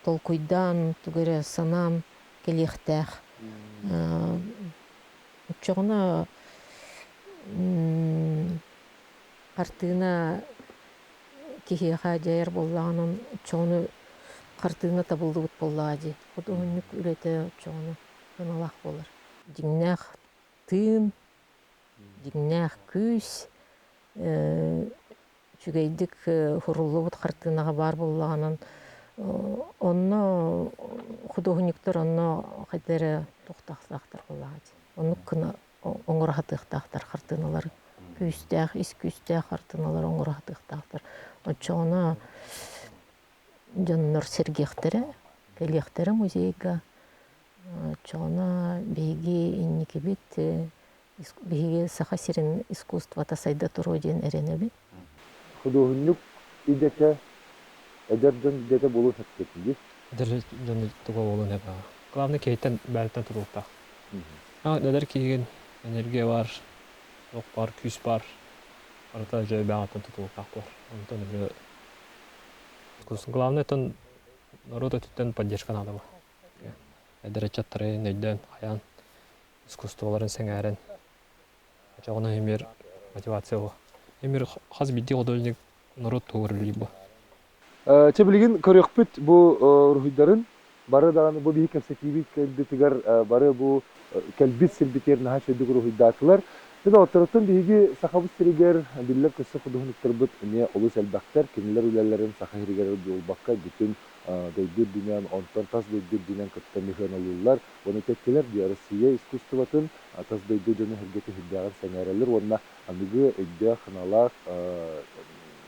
D: толкуйдаан, тугу эрэ санаан кэлиэхтээх. Оччоҕуна хартыына киһиэхэ дьайар буоллаҕына, оччоҕуна хартыына табыллыбыт буоллаҕа дии. Худуоһунньук үлэтэ оччоҕуна сыаналаах буолар. Дьиҥнээх тыын, дьиҥнээх күүс, үчүгэйдик суруллубут хартыынаҕа баар буоллаҕынан онно худуоһунньуктар онно хайда эрэ туохтаахтаахтар буоллаҕа дии. Оннук гына оҥоро сатыахтаахтар хартыыналары. Күүстээх, ис күүстээх хартыыналары оҥоро сатыахтаахтар. Оччоҕуна дьоннор сэргиэхтэрэ, кэлиэхтэрэ музейга. Оччоҕуна биһиги инникибит биһиги Саха сирин искусствота сайда туруо диэн эрэнэбин.
A: Худуоһунньук идэтэ эдэр дьон идэтэ буолуон сөп дии.
F: Эдэр дьон туга буолуон сөп. Главное киһиттэн бэйэттэн тутулуктаах. Эдэр киһигин энергия бар, туох бар, күүс бар. Барыта дьэ бэйэҕиттэн тутулуктаах буолар. Онтон уже главное оттон норуот өттүттэн поддержка наада бу. Эдэр ыччаттары өйдөөн, хайаан искусстволарын сэҥээрэн очоҕуна эмиэр мотивация буо. Эмиэр хас биирдии художник норуот туһугар үлэлиир буо.
A: Чэ билигин көрүөхпүт бу уруһуйдарын бары даҕаны бу биһи кэпсэтиибит кэлбитигэр бары бу кэлбит сирбитигэр наһаа үчүгэйдик уруһуйдаатылар. Дьэ доҕотторуттан биһиги Сахабыт сиригэр биллэр көстөр худуоһунньуктарбыт эмиэ олус элбэхтэр. Кинилэр үлэлэрин Саха сиригэр буолбакка бүтүн дойду үрдүнэн, онтон тас дойду үрдүнэн кытта мыһыаналыыллар. Уонна тэттилэр дии Россия искусствотын тас дойду дьоно-сэргэтэ сүрдээҕин сэҥээрэллэр уонна аныгы өйдөөх-санаалаах,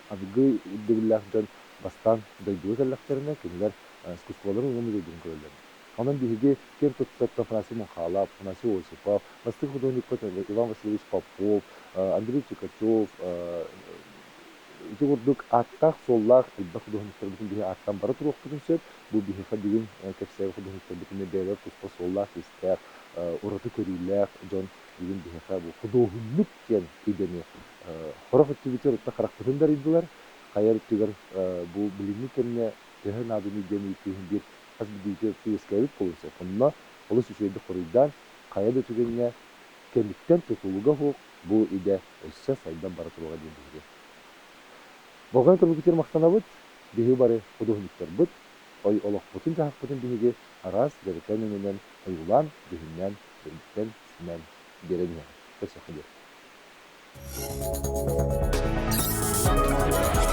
A: аныгы ирдэбиллээх дьон бастаан дойдуга кэллэхтэринэ, кинилэр искусстволарын уонна дойдутун көрөллөр. Онон биһиги киэн туттар Афанасий Мунхалов, Афанасий Осипов, бастакы художникпыт Иван Васильевич Попов, Андрей Чикачев, ити курдук ааттаах-суоллаах элбэх художниктарбытын биһи ааттаан бара туруохпутун сөп. Бу биһиэхэ бүгүн кэпсээбит художниктарбытын бэйэлэр туспа суоллаах-иистээх, ураты көрүүлээх дьон бүгүн биһиэхэ бу худуоһунньук диэн идэни хорох өттүбүтүгэр утта харахпытын да арыйдылар. Хайа өттүгэр бу билиҥҥи кэмҥэ төһө наадыный диэн ыйытыыһын биир хас биирдиитигэр үөскээбит буолуон сөп. Онно олус үчүгэйдик хоруйдаан, хайа да түгэҥҥэ кэмиттэн тутулуга суох бу идэ өссө сайдан бара туруоҕа диэн биһиги. Болҕойон көрбүккүтүгэр махтанабыт. Биһиги бары худуоһунньуктарбыт, ой олохпутун-дьаһахпытын биһиги араас дьэрэкээн өҥүнэн ойуулаан, дьүһүннээн, дьүрүтэн, симээн биэрэн иһэҕит. Көрсүөххэ диэри.